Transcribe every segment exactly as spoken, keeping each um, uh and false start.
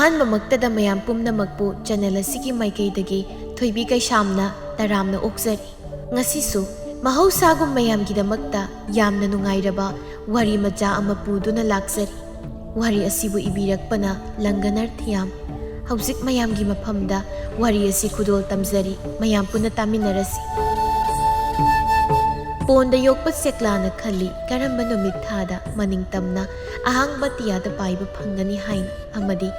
ꯑꯍꯥꯟꯕꯃꯛꯇꯗ ꯃꯌꯥꯝ ꯄꯨꯝꯅꯃꯛꯄꯨ channel ꯑꯁꯤꯒꯤ ꯃꯥꯏꯀꯩꯗꯒꯤ ꯊꯣꯏꯕꯤ ꯀꯩꯁꯥꯝꯅ ꯇꯔꯥꯝꯅ ꯑꯣꯛꯆꯔꯤ꯫ ꯉꯁꯤꯁꯨ ꯃꯍꯧꯁꯥꯒꯨꯝ ꯃꯌꯥꯝꯒꯤꯗꯃꯛꯇ ꯌꯥꯝꯅ ꯅꯨꯡꯉꯥꯏꯔꯕ ꯋꯥꯔꯤ ꯃꯆꯥ ꯑꯃ ꯄꯨꯗꯨꯅ ꯂꯥꯛꯆꯔꯤ꯫ ꯋꯥꯔꯤ ꯑꯁꯤꯕꯨ ꯏꯕꯤꯔꯛꯄꯅ ꯂꯪꯒꯅꯔ ꯊꯤꯌꯥꯝ꯫ ꯍꯧꯖꯤꯛ ꯃꯌꯥꯝꯒꯤ ꯃꯐꯝꯗ ꯋꯥꯔꯤ ꯑꯁꯤ ꯈꯨꯗꯣꯜ ꯇꯝꯖꯔꯤ, ꯃꯌꯥꯝ ꯄꯨꯟꯅ ꯇꯥꯃꯤꯟꯅꯔꯁꯤ꯫ ꯄꯣꯟꯗ ꯌꯣꯛꯄ ꯆꯦꯛꯂꯥꯅ ꯈꯜꯂꯤ, ꯀꯔꯝꯕ ꯅꯨꯃꯤꯠ ꯊꯥꯗ ꯃꯅꯤꯡꯇꯝꯅ ꯑꯍꯥꯡꯕ ꯑꯇꯤꯌꯥꯗ ꯄꯥꯏꯕ ꯐꯪꯒꯅꯤ ꯍꯥꯏꯅ, ꯑꯃꯗꯤ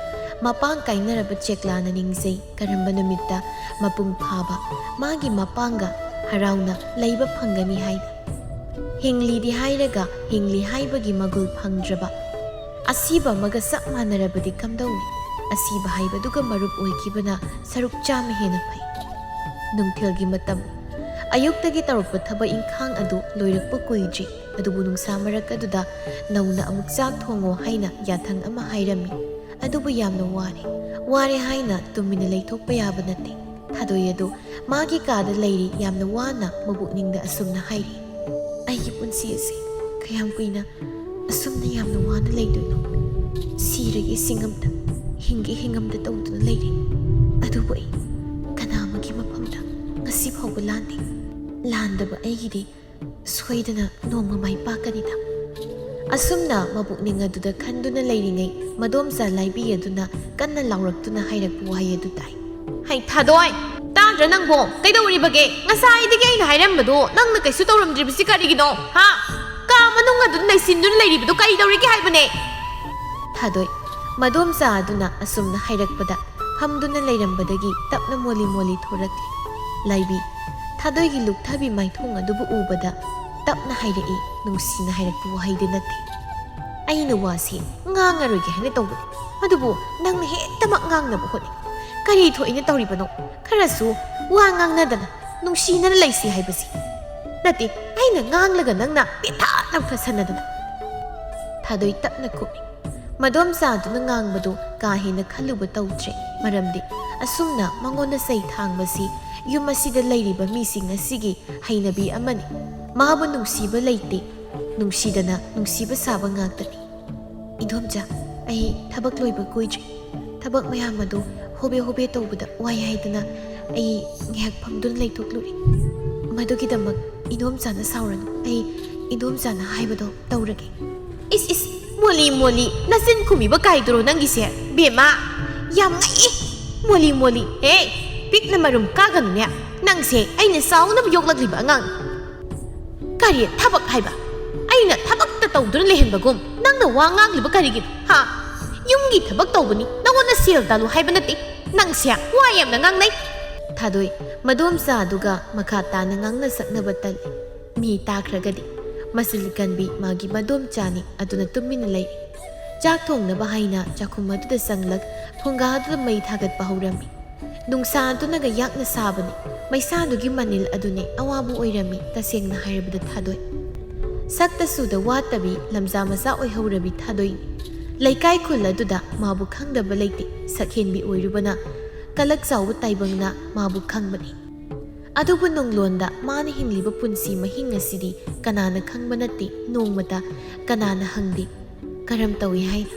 ꯃꯄꯥꯡ ꯀꯥꯏꯅꯔꯕ ꯆꯦꯛꯂꯥꯅ ꯅꯤꯡꯖꯩ, ꯀꯔꯝꯕ ꯅꯨꯃꯤꯠꯇ ꯃꯄꯨꯡ ꯐꯥꯕ ꯃꯥꯒꯤ ꯃꯄꯥꯡꯒ ꯍꯔꯥꯎꯅ ꯂꯩꯕ ꯐꯪꯒꯅꯤ ꯍꯥꯏꯅ꯫ ꯍꯤꯡꯂꯤꯗꯤ ꯍꯥꯏꯔꯒ ꯍꯤꯡꯂꯤ ꯍꯥꯏꯕꯒꯤ ꯃꯒꯨꯜ ꯐꯪꯗ꯭ꯔꯕ ꯑꯁꯤꯕ ꯑꯃꯒ ꯆꯞ ꯃꯥꯟꯅꯔꯕꯗꯤ ꯀꯝꯗꯧꯅꯤ? ꯑꯁꯤꯕ ꯍꯥꯏꯕꯗꯨꯒ ꯃꯔꯨꯞ ꯑꯣꯏꯈꯤꯕꯅ ꯁꯔꯨꯛ ꯆꯥꯝꯃ ꯍꯦꯟꯅ ꯐꯩ꯫ ꯅꯨꯡꯊꯤꯜꯒꯤ ꯃꯇꯝ꯫ ꯑꯌꯨꯛꯇꯒꯤ ꯇꯧꯔꯛꯄ ꯊꯕꯛ ꯏꯪꯈꯥꯡ ꯑꯗꯨ ꯂꯣꯏꯔꯛꯄ ꯀꯨꯏꯗ꯭ꯔꯤ, ꯑꯗꯨꯕꯨ ꯅꯨꯡꯁꯥ ꯃꯔꯛ ꯑꯗꯨꯗ ꯅꯧꯅ ꯑꯃꯨꯛ ꯆꯥꯛ ꯊꯣꯡꯉꯣ ꯍꯥꯏꯅ ꯌꯥꯊꯪ ꯑꯃ ꯍꯥꯏꯔꯝꯃꯤ꯫ ꯑꯗꯨꯕꯨ ꯌꯥꯝꯅ ꯋꯥꯔꯦ꯫ ꯋꯥꯔꯦ ꯍꯥꯏꯅ ꯇꯨꯃꯤꯟꯅ ꯂꯩꯊꯣꯛꯄ ꯌꯥꯕ ꯅꯠꯇꯦ꯫ ꯊꯥꯗꯣꯏ ꯑꯗꯨ ꯃꯥꯒꯤ ꯀꯥꯗ ꯂꯩꯔꯤ, ꯌꯥꯝꯅ ꯋꯥꯅ ꯃꯕꯨꯛꯅꯤꯡꯗ ꯑꯁꯨꯝꯅ ꯍꯥꯏꯔꯤ, "ꯑꯩꯒꯤ ꯄꯨꯟꯁꯤ ꯑꯁꯤ ꯀꯌꯥꯝ ꯀꯨꯏꯅ ꯑꯁꯨꯝꯅ ꯌꯥꯝꯅ ꯋꯥꯅ ꯂꯩꯗꯣꯏꯅꯣ? ꯁꯤꯔꯒꯦ ꯁꯤꯡꯉꯝꯗ, ꯍꯤꯡꯒꯦ ꯍꯤꯡꯉꯝꯗ ꯇꯧꯗꯨꯅ ꯂꯩꯔꯦ꯫ ꯑꯗꯨꯕꯨ ꯑꯩ ꯀꯅꯥ ꯑꯃꯒꯤ ꯃꯐꯝꯗ ꯉꯁꯤ ꯐꯥꯎꯕ ꯂꯥꯟꯗꯦ꯫ ꯂꯥꯟꯗꯕ ꯑꯩꯒꯤꯗꯤ ꯁꯣꯏꯗꯅ ꯅꯣꯡꯃ ꯃꯥꯏ ꯄꯥꯛꯀꯅꯤꯗ"꯫ ꯑꯁꯨꯝꯅ ꯃꯕꯨꯛꯅꯤꯡ ꯑꯗꯨꯗ ꯈꯟꯗꯨꯅ ꯂꯩꯔꯤꯉꯩ, ꯃꯗꯣꯝꯆꯥ ꯂꯥꯏꯕꯤ ꯑꯗꯨꯅ ꯀꯟꯅ ꯂꯥꯎꯔꯛꯇꯨꯅ ꯍꯥꯏꯔꯛꯄ ꯋꯥꯍꯩ ꯑꯗꯨ ꯇꯥꯏ꯫ "ꯍꯩ ꯊꯥꯗꯣꯏ, ꯇꯥꯗ꯭ꯔꯥ ꯅꯪꯕꯣ? ꯀꯩꯗꯧꯔꯤꯕꯒꯦ? ꯉꯁꯥꯏꯗꯒꯤ ꯑꯩꯅ ꯍꯥꯏꯔꯝꯕꯗꯣ ꯅꯪꯅ ꯀꯩꯁꯨ ꯇꯧꯔꯝꯗ꯭ꯔꯤꯕꯁꯤ ꯀꯔꯤꯒꯤꯅꯣ? ꯍꯥ? ꯀꯥ ꯃꯅꯨꯡ ꯑꯗꯨꯗ ꯂꯩꯁꯤꯟꯗꯨꯅ ꯂꯩꯔꯤꯕꯗꯨ ꯀꯔꯤ ꯇꯧꯔꯤꯒꯦ ꯍꯥꯏꯕꯅꯦ?" ꯊꯥꯗꯣꯏ, ꯃꯗꯣꯝꯆꯥ ꯑꯗꯨꯅ ꯑꯁꯨꯝꯅ ꯍꯥꯏꯔꯛꯄꯗ ꯐꯝꯗꯨꯅ ꯂꯩꯔꯝꯕꯗꯒꯤ ꯇꯞꯅ ꯃꯣꯜꯂꯤ ꯃꯣꯜꯂꯤ ꯊꯣꯔꯛꯂꯤ꯫ ꯂꯥꯏꯕꯤ, ꯊꯥꯗꯣꯏꯒꯤ ꯂꯨꯛꯊꯕꯤ ꯃꯥꯏꯊꯣꯡ ꯑꯗꯨꯕꯨ ꯎꯕꯗ ꯇꯞꯅ ꯍꯥꯏꯔꯛꯏ, ꯅꯨꯡꯁꯤꯅ ꯍꯥꯏꯔꯛꯄ ꯋꯥꯍꯩꯗꯤ ꯅꯠꯇꯦ꯫ "ꯑꯩꯅ ꯋꯥꯁꯤ ꯉꯥꯡꯉꯔꯣꯏꯒꯦ ꯍꯥꯏꯅ ꯇꯧꯕꯅꯤ, ꯑꯗꯨꯕꯨ ꯅꯪꯅ ꯍꯦꯛꯇꯃꯛ ꯉꯥꯡꯅꯕ ꯍꯣꯠꯅꯩ꯫ ꯀꯔꯤ ꯊꯣꯛꯏꯅ ꯇꯧꯔꯤꯕꯅꯣ? ꯈꯔꯁꯨ ꯋꯥ ꯉꯥꯡꯅꯗꯅ ꯅꯨꯡꯁꯤꯅꯅ ꯂꯩꯁꯤ ꯍꯥꯏꯕꯁꯤ ꯅꯠꯇꯦ, ꯑꯩꯅ ꯉꯥꯡꯂꯒ ꯅꯪꯅ ꯄꯦꯊꯥ ꯅꯝꯊꯁꯟꯅꯗꯅ"꯫ ꯊꯥꯗꯣꯏ ꯇꯞꯅ ꯈꯨꯝꯃꯤ꯫ ꯃꯗꯣꯝꯆꯥꯗꯨꯅ ꯉꯥꯡꯕꯗꯨ ꯀꯥ ꯍꯦꯟꯅ ꯈꯜꯂꯨꯕ ꯇꯧꯗ꯭ꯔꯦ, ꯃꯔꯝꯗꯤ ꯑꯁꯨꯝꯅ ꯃꯉꯣꯟꯗ ꯆꯩ ꯊꯥꯡꯕꯁꯤ ꯌꯨꯝ ꯑꯁꯤꯗ ꯂꯩꯔꯤꯕ ꯃꯤꯁꯤꯡ ꯑꯁꯤꯒꯤ ꯍꯩꯅꯕꯤ ꯑꯃꯅꯤ꯫ ꯃꯥꯕꯨ ꯅꯨꯡꯁꯤꯕ ꯂꯩꯇꯦ, ꯅꯨꯡꯁꯤꯗꯅ ꯅꯨꯡꯁꯤꯕ ꯁꯥꯕ ꯉꯥꯛꯇꯅꯤ꯫ "ꯏꯗꯣꯝꯆꯥ, ꯑꯩ ꯊꯕꯛ ꯂꯣꯏꯕ ꯀꯨꯏꯗ꯭ꯔꯤ꯫ ꯊꯕꯛ ꯃꯌꯥꯝ ꯑꯗꯨ ꯍꯣꯕꯦ ꯍꯣꯕꯦ ꯇꯧꯕꯗ ꯋꯥꯏ ꯍꯥꯏꯗꯨꯅ ꯑꯩ ꯉꯥꯏꯍꯥꯛ ꯐꯝꯗꯨꯅ ꯂꯩꯊꯣꯛꯂꯨꯔꯦ꯫ ꯃꯗꯨꯒꯤꯗꯃꯛ ꯏꯗꯣꯝꯆꯥꯅ ꯁꯥꯎꯔꯅꯨ꯫ ꯑꯩ ꯏꯗꯣꯝꯆꯥꯅ ꯍꯥꯏꯕꯗꯣ ꯇꯧꯔꯒꯦ꯫ ꯏꯁ ꯏꯁ, ꯃꯣꯂꯤ ꯃꯣꯂꯤ, ꯅꯆꯤꯟ ꯈꯨꯝꯃꯤꯕ ꯀꯥꯏꯗꯨꯔꯣ ꯅꯪꯒꯤꯁꯦ? ꯕꯦꯝꯃ, ꯌꯥꯝ ꯉꯛꯏ꯫ ꯃꯣꯂꯤ ꯃꯣꯂꯤ, ꯍꯦ, ꯄꯤꯛꯅ ꯃꯔꯨꯝ ꯀꯥꯒꯅꯨꯅꯦ꯫ ꯅꯪꯁꯦ ꯑꯩꯅ ꯆꯥꯎꯅꯕ ꯌꯣꯛꯂꯛꯂꯤꯕ ꯑꯉꯥꯡ꯫ ꯀꯔꯤ ꯊꯕꯛ ꯍꯥꯏꯕ? ꯑꯩꯅ ꯊꯕꯛꯇ ꯇꯧꯗꯨꯅ ꯂꯩꯍꯟꯕꯒꯨꯝ ꯅꯪꯅ ꯋꯥ ꯉꯥꯡꯂꯤꯕ ꯀꯔꯤꯒꯤꯅꯣ, ꯍꯥ? ꯌꯨꯝꯒꯤ ꯊꯕꯛ ꯇꯧꯕꯅꯤ, ꯅꯉꯣꯟꯗ ꯁꯦꯜ ꯇꯥꯜꯂꯨ ꯍꯥꯏꯕ ꯅꯠꯇꯦ꯫ ꯅꯪꯁꯦ ꯋꯥ ꯌꯥꯝꯅ ꯉꯥꯡꯅꯩ꯫ ꯊꯥꯗꯣꯏ, ꯃꯗꯣꯝꯆꯥ ꯑꯗꯨꯒ ꯃꯈꯥ ꯇꯥꯅ ꯉꯥꯡꯅ ꯁꯛꯅꯕ ꯇꯜꯂꯤ꯫ ꯃꯤ ꯇꯥꯈ꯭ꯔꯒꯗꯤ꯫ ꯃꯆꯤꯟ ꯀꯟꯕꯤ ꯃꯥꯒꯤ ꯃꯗꯣꯝꯆꯥꯅꯤ, ꯑꯗꯨꯅ ꯇꯨꯃꯤꯟꯅ ꯂꯩꯔꯤ꯫ ꯆꯥꯛ ꯊꯣꯡꯅꯕ ꯍꯥꯏꯅ ꯆꯥꯛꯈꯨꯝ ꯑꯗꯨꯗ ꯆꯪꯂꯛ, ꯐꯨꯡꯒꯥ ꯑꯗꯨꯗ ꯃꯩ ꯊꯥꯒꯠꯄ ꯍꯧꯔꯝꯃꯤ꯫ ꯅꯨꯡꯁꯥ ꯑꯗꯨꯅꯒ ꯌꯥꯛꯅ ꯁꯥꯕꯅꯤ꯫ ꯃꯩꯁꯥꯗꯨꯒꯤ ꯃꯅꯤꯜ ꯑꯗꯨꯅꯤ ꯑꯋꯥꯕ ꯑꯣꯏꯔꯝꯃꯤ, ꯇꯁꯦꯡꯅ ꯍꯥꯏꯔꯕꯗ ꯊꯥꯗꯣꯏ꯫ ꯁꯛꯇ ꯁꯨꯗ ꯋꯥꯠꯇꯕꯤ ꯂꯝꯖꯥ ꯃꯆꯥ ꯑꯣꯏꯍꯧꯔꯕꯤ ꯊꯥꯗꯣꯏꯅꯤ꯫ ꯂꯩꯀꯥꯏ ꯈꯨꯜ ꯑꯗꯨꯗ ꯃꯥꯕꯨ ꯈꯪꯗꯕ ꯂꯩꯇꯦ꯫ ꯁꯛꯍꯦꯟꯕꯤ ꯑꯣꯏꯔꯨꯕꯅ, ꯀꯂꯛ ꯆꯥꯎꯕ ꯇꯥꯏꯕꯪꯅ ꯃꯥꯕꯨ ꯈꯪꯕꯅꯤ꯫ ꯑꯗꯨꯕꯨ ꯅꯨꯡꯂꯣꯟꯗ ꯃꯥꯅ ꯍꯤꯡꯂꯤꯕ ꯄꯨꯟꯁꯤ ꯃꯍꯤꯡ ꯑꯁꯤꯗꯤ ꯀꯅꯥꯅ ꯈꯪꯕ ꯅꯠꯇꯦ, ꯅꯣꯡꯃꯇ ꯀꯅꯥꯅ ꯍꯪꯗꯦ꯫ ꯀꯔꯝ ꯇꯧꯏ ꯍꯥꯏꯅ?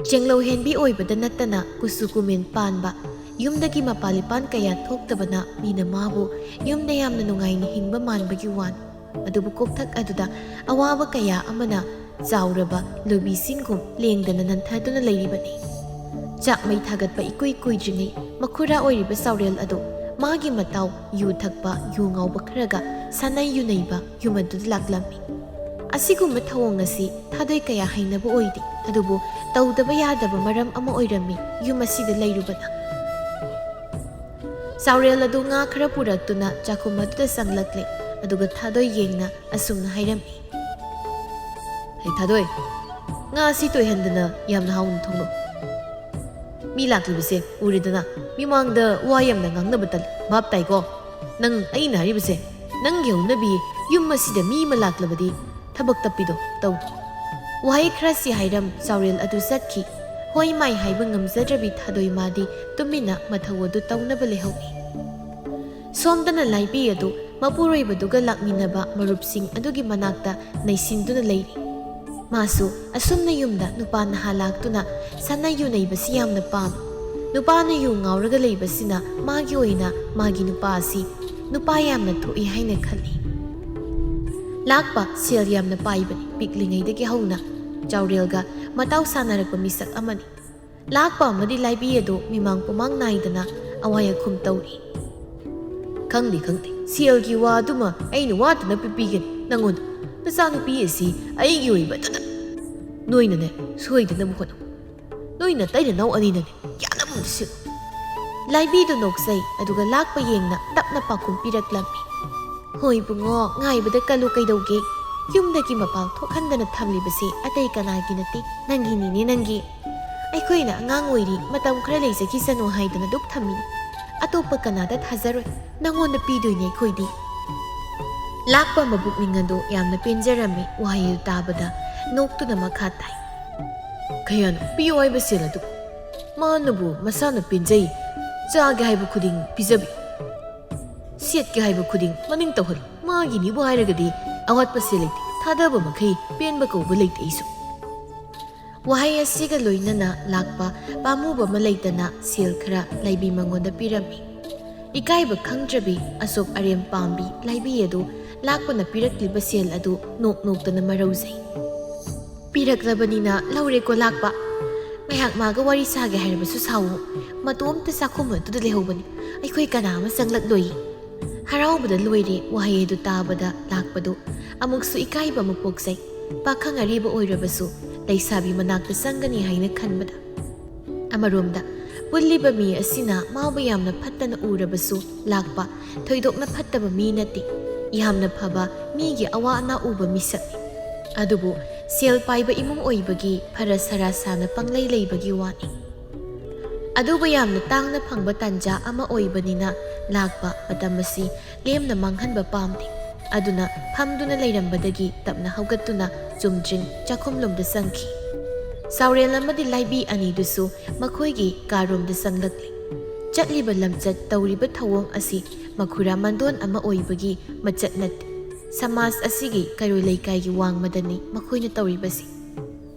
ꯆꯦꯡꯂꯧ ꯍꯦꯟꯕꯤ ꯑꯣꯏꯕꯗ ꯅꯠꯇꯅ ꯀꯨꯆꯨ ꯀꯨꯃꯦꯟ ꯄꯥꯟꯕ, ꯌꯨꯝꯗꯒꯤ ꯃꯄꯥꯜ ꯏꯄꯥꯟ ꯀꯌꯥ ꯊꯣꯛꯇꯕꯅ ꯃꯤꯅ ꯃꯥꯕꯨ ꯌꯨꯝꯗ ꯌꯥꯝꯅ ꯅꯨꯡꯉꯥꯏꯅ ꯍꯤꯡꯕ ꯃꯥꯟꯕꯒꯤ ꯋꯥꯅꯤ꯫ ꯑꯗꯨꯕꯨ ꯀꯣꯛꯊꯛ ꯑꯗꯨꯗ ꯑꯋꯥꯕ ꯀꯌꯥ ꯑꯃꯅ ꯆꯥꯎꯔꯕ ꯂꯨꯕꯤꯁꯤꯡꯒꯨꯝ ꯂꯦꯡꯗꯅ ꯅꯟꯊꯗꯨꯅ ꯂꯩꯔꯤꯕꯅꯤ꯫ ꯆꯥꯛ ꯃꯩ ꯊꯥꯒꯠꯄ ꯏꯀꯨꯏ ꯀꯨꯏꯗ꯭ꯔꯤꯉꯩ ꯃꯈꯨꯔꯥ ꯑꯣꯏꯔꯤꯕ ꯆꯥꯎꯔꯦꯜ ꯑꯗꯨ ꯃꯥꯒꯤ ꯃꯇꯥꯎ ꯌꯨ ꯊꯛꯄ, ꯌꯨ ꯉꯥꯎꯕ ꯈꯔꯒ ꯁꯥꯟꯅꯩ ꯌꯨꯅꯩꯕ ꯌꯨꯝ ꯑꯗꯨꯗ ꯂꯥꯛꯂꯝꯃꯤ꯫ ꯑꯁꯤꯒꯨꯝꯕ ꯊꯧꯑꯣꯡ ꯑꯁꯤ ꯊꯥꯗꯣꯏ ꯀꯌꯥ ꯍꯩꯅꯕ ꯑꯣꯏꯗꯦ, ꯑꯗꯨꯕꯨ ꯇꯧꯗꯕ ꯌꯥꯗꯕ ꯃꯔꯝ ꯑꯃ ꯑꯣꯏꯔꯝꯃꯤ ꯌꯨꯝ ꯑꯁꯤꯗ ꯂꯩꯔꯨꯕꯅ꯫ ꯆꯥꯎꯔꯦꯜ ꯑꯗꯨ ꯉꯥ ꯈꯔ ꯄꯨꯔꯛꯇꯨꯅ ꯆꯥꯛꯈꯨꯝ ꯑꯗꯨꯗ ꯆꯪꯂꯛꯂꯦ, ꯑꯗꯨꯒ ꯊꯥꯗꯣꯏ ꯌꯦꯡꯅ ꯑꯁꯨꯝꯅ ꯍꯥꯏꯔꯝꯃꯤ꯫ "ꯍꯩ ꯊꯥꯗꯣꯏ, ꯉꯥ ꯑꯁꯤ ꯇꯣꯏꯍꯟꯗꯅ ꯌꯥꯝꯅ ꯍꯥꯎꯅ ꯊꯣꯡꯂꯣ꯫ ꯃꯤ ꯂꯥꯛꯂꯤꯕꯁꯦ ꯎꯔꯦꯗꯅ, ꯃꯤꯃꯥꯡꯗ ꯋꯥ ꯌꯥꯝꯅ ꯉꯥꯡꯅꯕ ꯇꯜꯂꯤ, ꯚꯥꯞ ꯇꯥꯏꯀꯣ? ꯅꯪ ꯑꯩꯅ ꯍꯥꯏꯔꯤꯕꯁꯦ, ꯅꯪꯒꯤ ꯍꯧꯅꯕꯤ ꯌꯨꯝ ꯑꯁꯤꯗ ꯃꯤ ꯑꯃ ꯂꯥꯛꯂꯕꯗꯤ ꯊꯕꯛ ꯇꯞꯄꯤꯗꯣ ꯇꯧ꯫" ꯋꯥꯍꯩ ꯈꯔꯁꯤ ꯍꯥꯏꯔꯝ ꯆꯥꯎꯔꯦꯜ ꯑꯗꯨ ꯆꯠꯈꯤ꯫ ꯍꯣꯏ ꯃꯥꯏ ꯍꯥꯏꯕ ꯉꯝꯖꯗ꯭ꯔꯕꯤ ꯊꯥꯗꯣꯏ ꯃꯥꯗꯤ ꯇꯨꯃꯤꯟꯅ ꯃꯊꯧ ꯑꯗꯨ ꯇꯧꯅꯕ ꯂꯩꯍꯧꯏ꯫ ꯁꯣꯝꯗꯅ ꯂꯥꯏꯕꯤ ꯑꯗꯨ ꯃꯄꯨꯔꯣꯏꯕꯗꯨꯒ ꯂꯥꯛꯃꯤꯟꯅꯕ ꯃꯔꯨꯞꯁꯤꯡ ꯑꯗꯨꯒꯤ ꯃꯅꯥꯛꯇ ꯅꯩꯁꯤꯟꯗꯨꯅ ꯂꯩꯔꯤ꯫ ꯃꯥꯁꯨ ꯑꯁꯨꯝꯅ ꯌꯨꯝꯗ ꯅꯨꯄꯥ ꯅꯍꯥ ꯂꯥꯛꯇꯨꯅ ꯁꯥꯟꯅ ꯌꯨ ꯅꯩꯕꯁꯤ ꯌꯥꯝꯅ ꯄꯥꯝꯃꯤ꯫ ꯅꯨꯄꯥꯅ ꯌꯨ ꯉꯥꯎꯔꯒ ꯂꯩꯕꯁꯤꯅ ꯃꯥꯒꯤ ꯑꯣꯏꯅ ꯃꯥꯒꯤ ꯅꯨꯄꯥ ꯑꯁꯤ ꯅꯨꯄꯥ ꯌꯥꯝꯅ ꯊꯣꯛꯏ ꯍꯥꯏꯅ ꯈꯜꯂꯤ꯫ ꯂꯥꯛꯄ ꯁꯦꯜ ꯌꯥꯝꯅ ꯄꯥꯏꯕꯅꯤ꯫ ꯄꯤꯛꯂꯤꯉꯩꯗꯒꯤ ꯍꯧꯅ ꯆꯥꯎꯔꯦꯜꯒ ꯃꯇꯥꯎ ꯁꯥꯟꯅꯔꯛꯄ ꯃꯤꯁꯛ ꯑꯃꯅꯤ꯫ ꯂꯥꯛꯄ ꯑꯃꯗꯤ ꯂꯥꯏꯕꯤ ꯑꯗꯨ ꯃꯤꯃꯥꯡ ꯄꯨꯃꯥꯡ ꯅꯥꯏꯗꯅ ꯑꯋꯥꯏ ꯑꯈꯨꯝ ꯇꯧꯔꯤ꯫ "ꯈꯪꯗꯦ, ꯈꯪꯗꯦ, ꯁꯦꯜꯒꯤ ꯋꯥ ꯑꯗꯨꯃ ꯑꯩꯅ ꯋꯥꯗꯅ ꯄꯤꯕꯤꯒꯅꯤ ꯅꯪꯉꯣꯟꯗ꯫ ꯅꯆꯥꯅꯨꯄꯤ ꯑꯁꯤ ꯑꯩꯒꯤ ꯑꯣꯏꯕꯗꯨꯗ ꯅꯣꯏꯅꯅꯦ ꯁꯣꯏꯗꯅꯕ ꯍꯣꯠꯅꯧ꯫ ꯅꯣꯏ ꯅꯇꯩ ꯅꯅꯥꯎ ꯑꯅꯤꯅꯅꯦ ꯌꯥꯅꯕ ꯑꯃ ꯁꯤꯜꯂꯨ꯫" ꯂꯥꯏꯕꯤꯗꯨ ꯅꯣꯛꯆꯩ, ꯑꯗꯨꯒ ꯂꯥꯛꯄ ꯌꯦꯡꯅ ꯇꯞꯅ ꯄꯥꯎꯈꯨꯝ ꯄꯤꯔꯛꯂꯝꯃꯤ꯫ "ꯍꯣꯏ ꯏꯕꯨꯡꯉꯣ, ꯉꯥꯏꯕꯗ ꯀꯜꯂꯨ ꯀꯩꯗꯧꯒꯦ? ꯌꯨꯝꯗꯒꯤ ꯃꯄꯥꯟ ꯊꯣꯛꯍꯟꯗꯅ ꯊꯝꯂꯤꯕꯁꯦ ꯑꯇꯩ ꯀꯅꯥꯒꯤ ꯅꯠꯇꯦ, ꯅꯪꯒꯤꯅꯤꯅꯦ ꯅꯪꯒꯤ꯫ ꯑꯩꯈꯣꯏꯅ ꯑꯉꯥꯡ ꯑꯣꯏꯔꯤ, ꯃꯇꯝ ꯈꯔ ꯂꯩꯖꯈꯤꯁꯅꯨ ꯍꯥꯏꯗꯅ ꯗꯨꯛ ꯊꯝꯃꯤꯅꯤ꯫ ꯑꯇꯣꯞꯄ ꯀꯅꯥꯗ ꯊꯥꯖꯔꯣꯏ, ꯅꯪꯉꯣꯟꯗ ꯄꯤꯗꯣꯏꯅꯦ ꯑꯩꯈꯣꯏꯗꯤ꯫" ꯂꯥꯛꯄ ꯃꯕꯨꯛꯅꯤꯡ ꯑꯗꯨ ꯌꯥꯝꯅ ꯄꯦꯟꯖꯔꯝꯃꯤ꯫ ꯋꯥꯍꯩ ꯑꯗꯨ ꯇꯥꯕꯗ ꯅꯣꯛꯇꯨꯅ ꯃꯈꯥ ꯇꯥꯏ꯫ "ꯀꯌꯥꯅꯣ ꯄꯤꯌꯨ ꯍꯥꯏꯕ ꯁꯦꯜ ꯑꯗꯨ? ꯃꯥꯅꯕꯨ ꯃꯁꯥꯅ ꯄꯦꯟꯖꯩ, ꯆꯥꯒꯦ ꯍꯥꯏꯕ ꯈꯨꯗꯤꯡ ꯄꯤꯖꯕꯤ, ꯁꯦꯠꯀꯦ ꯍꯥꯏꯕ ꯈꯨꯗꯤꯡ ꯃꯅꯤꯡ ꯇꯧꯍꯜꯂꯤ꯫ ꯃꯥꯒꯤꯅꯤꯕꯨ ꯍꯥꯏꯔꯒꯗꯤ ꯑꯋꯥꯠꯄ ꯁꯦꯜ ꯂꯩꯇꯦ, ꯊꯥꯗꯕ ꯃꯈꯩ ꯄꯦꯟꯕ ꯀꯧꯕ ꯂꯩꯇꯦ ꯑꯩꯁꯨ꯫" ꯋꯥꯍꯩ ꯑꯁꯤꯒ ꯂꯣꯏꯅꯅ ꯂꯥꯛꯄ ꯄꯥꯝꯃꯨꯕ ꯑꯃ ꯂꯩꯇꯅ ꯁꯦꯜ ꯈꯔ ꯂꯥꯏꯕꯤ ꯃꯉꯣꯟꯗ ꯄꯤꯔꯝꯃꯤ꯫ ꯏꯀꯥꯏꯕ ꯈꯪꯗ꯭ꯔꯕꯤ ꯑꯁꯣꯛ ꯑꯔꯦꯝ ꯄꯥꯝꯕꯤ ꯂꯥꯏꯕꯤ ꯑꯗꯨ ꯂꯥꯛꯄꯅ ꯄꯤꯔꯛꯂꯤꯕ ꯁꯦꯜ ꯑꯗꯨ ꯅꯣꯛ ꯅꯣꯛꯇꯅ ꯃꯔꯧꯖꯩ꯫ "ꯄꯤꯔꯛꯂꯕꯅꯤꯅ ꯂꯧꯔꯦꯀꯣ ꯂꯥꯛꯄ꯫ ꯉꯥꯏꯍꯥꯛ ꯃꯥꯒ ꯋꯥꯔꯤ ꯁꯥꯒꯦ ꯍꯥꯏꯔꯕꯁꯨ ꯁꯥꯎꯋꯣ꯫ ꯃꯇꯣꯝꯇ ꯆꯥꯛꯈꯨꯝ ꯑꯗꯨꯗ ꯂꯩꯍꯧꯕꯅꯤ꯫ ꯑꯩꯈꯣꯏ ꯀꯅꯥ ꯑꯃ ꯆꯪꯂꯛꯂꯣꯏ꯫" ꯍꯔꯥꯎꯕꯗ ꯂꯣꯏꯔꯦ꯫ ꯋꯥꯍꯩ ꯑꯗꯨ ꯇꯥꯕꯗ ꯂꯥꯛꯄꯗꯨ ꯑꯃꯨꯛꯁꯨ ꯏꯀꯥꯏꯕ ꯑꯃ ꯄꯣꯛꯆꯩ꯫ ꯄꯥꯈꯪ ꯑꯔꯤꯕ ꯑꯣꯏꯔꯕꯁꯨ ꯂꯩꯁꯥꯕꯤ ꯃꯅꯥꯛꯇ ꯆꯪꯒꯅꯤ ꯍꯥꯏꯅ ꯈꯟꯕꯗ꯫ ꯑꯃꯔꯣꯝꯗ ꯄꯨꯜꯂꯤꯕ ꯃꯤ ꯑꯁꯤꯅ ꯃꯥꯕꯨ ꯌꯥꯝꯅ ꯐꯠꯇꯅ ꯎꯔꯕꯁꯨ ꯂꯥꯛꯄ ꯊꯣꯏꯗꯣꯛꯅ ꯐꯠꯇꯕ ꯃꯤ ꯅꯠꯇꯦ꯫ ꯌꯥꯝꯅ ꯐꯕ, ꯃꯤꯒꯤ ꯑꯋꯥ ꯑꯅꯥ ꯎꯕ ꯃꯤꯁꯛꯅꯤ꯫ ꯑꯗꯨꯕꯨ ꯁꯦꯜ ꯄꯥꯏꯕ ꯏꯃꯨꯡ ꯑꯣꯏꯕꯒꯤ ꯐꯔ ꯁꯔꯥ ꯁꯥꯅ ꯄꯪꯂꯩ ꯂꯩꯕꯒꯤ ꯋꯥꯅꯤ꯫ ꯑꯗꯨꯕꯨ ꯌꯥꯝꯅ ꯇꯥꯡꯅ ꯐꯪꯕ ꯇꯥꯟꯖꯥ ꯑꯃ ꯑꯣꯏꯕꯅꯤꯅ ꯂꯥꯛꯄ ꯃꯇꯝ ꯑꯁꯤ ꯂꯦꯝꯅ ꯃꯥꯡꯍꯟꯕ ꯄꯥꯝꯗꯦ꯫ ꯑꯗꯨꯅ ꯐꯝꯗꯨꯅ ꯂꯩꯔꯝꯕꯗꯒꯤ ꯇꯞꯅ ꯍꯧꯒꯠꯇꯨꯅ ꯆꯨꯝꯗ꯭ꯔꯤꯡ ꯆꯥꯛꯈꯨꯝꯂꯣꯝꯗ ꯆꯪꯈꯤ꯫ ꯆꯥꯎꯔꯦꯜ ꯑꯃꯗꯤ ꯂꯥꯏꯕꯤ ꯑꯅꯤꯗꯨꯁꯨ ꯃꯈꯣꯏꯒꯤ ꯀꯥꯔꯣꯝꯗ ꯆꯪꯂꯛꯂꯤ꯫ ꯆꯠꯂꯤꯕ ꯂꯝꯆꯠ, ꯇꯧꯔꯤꯕ ꯊꯧꯑꯣꯡ ꯑꯁꯤ ꯃꯈꯨꯔꯥ ꯃꯟꯗꯣꯟ ꯑꯃ ꯑꯣꯏꯕꯒꯤ ꯃꯆꯠ ꯅꯠꯇꯦ꯫ ꯁꯃꯥꯖ ꯑꯁꯤꯒꯤ ꯀꯩꯔꯣꯏ ꯂꯩꯀꯥꯏꯒꯤ ꯋꯥꯡꯃꯗꯅꯤ ꯃꯈꯣꯏꯅ ꯇꯧꯔꯤꯕꯁꯤ꯫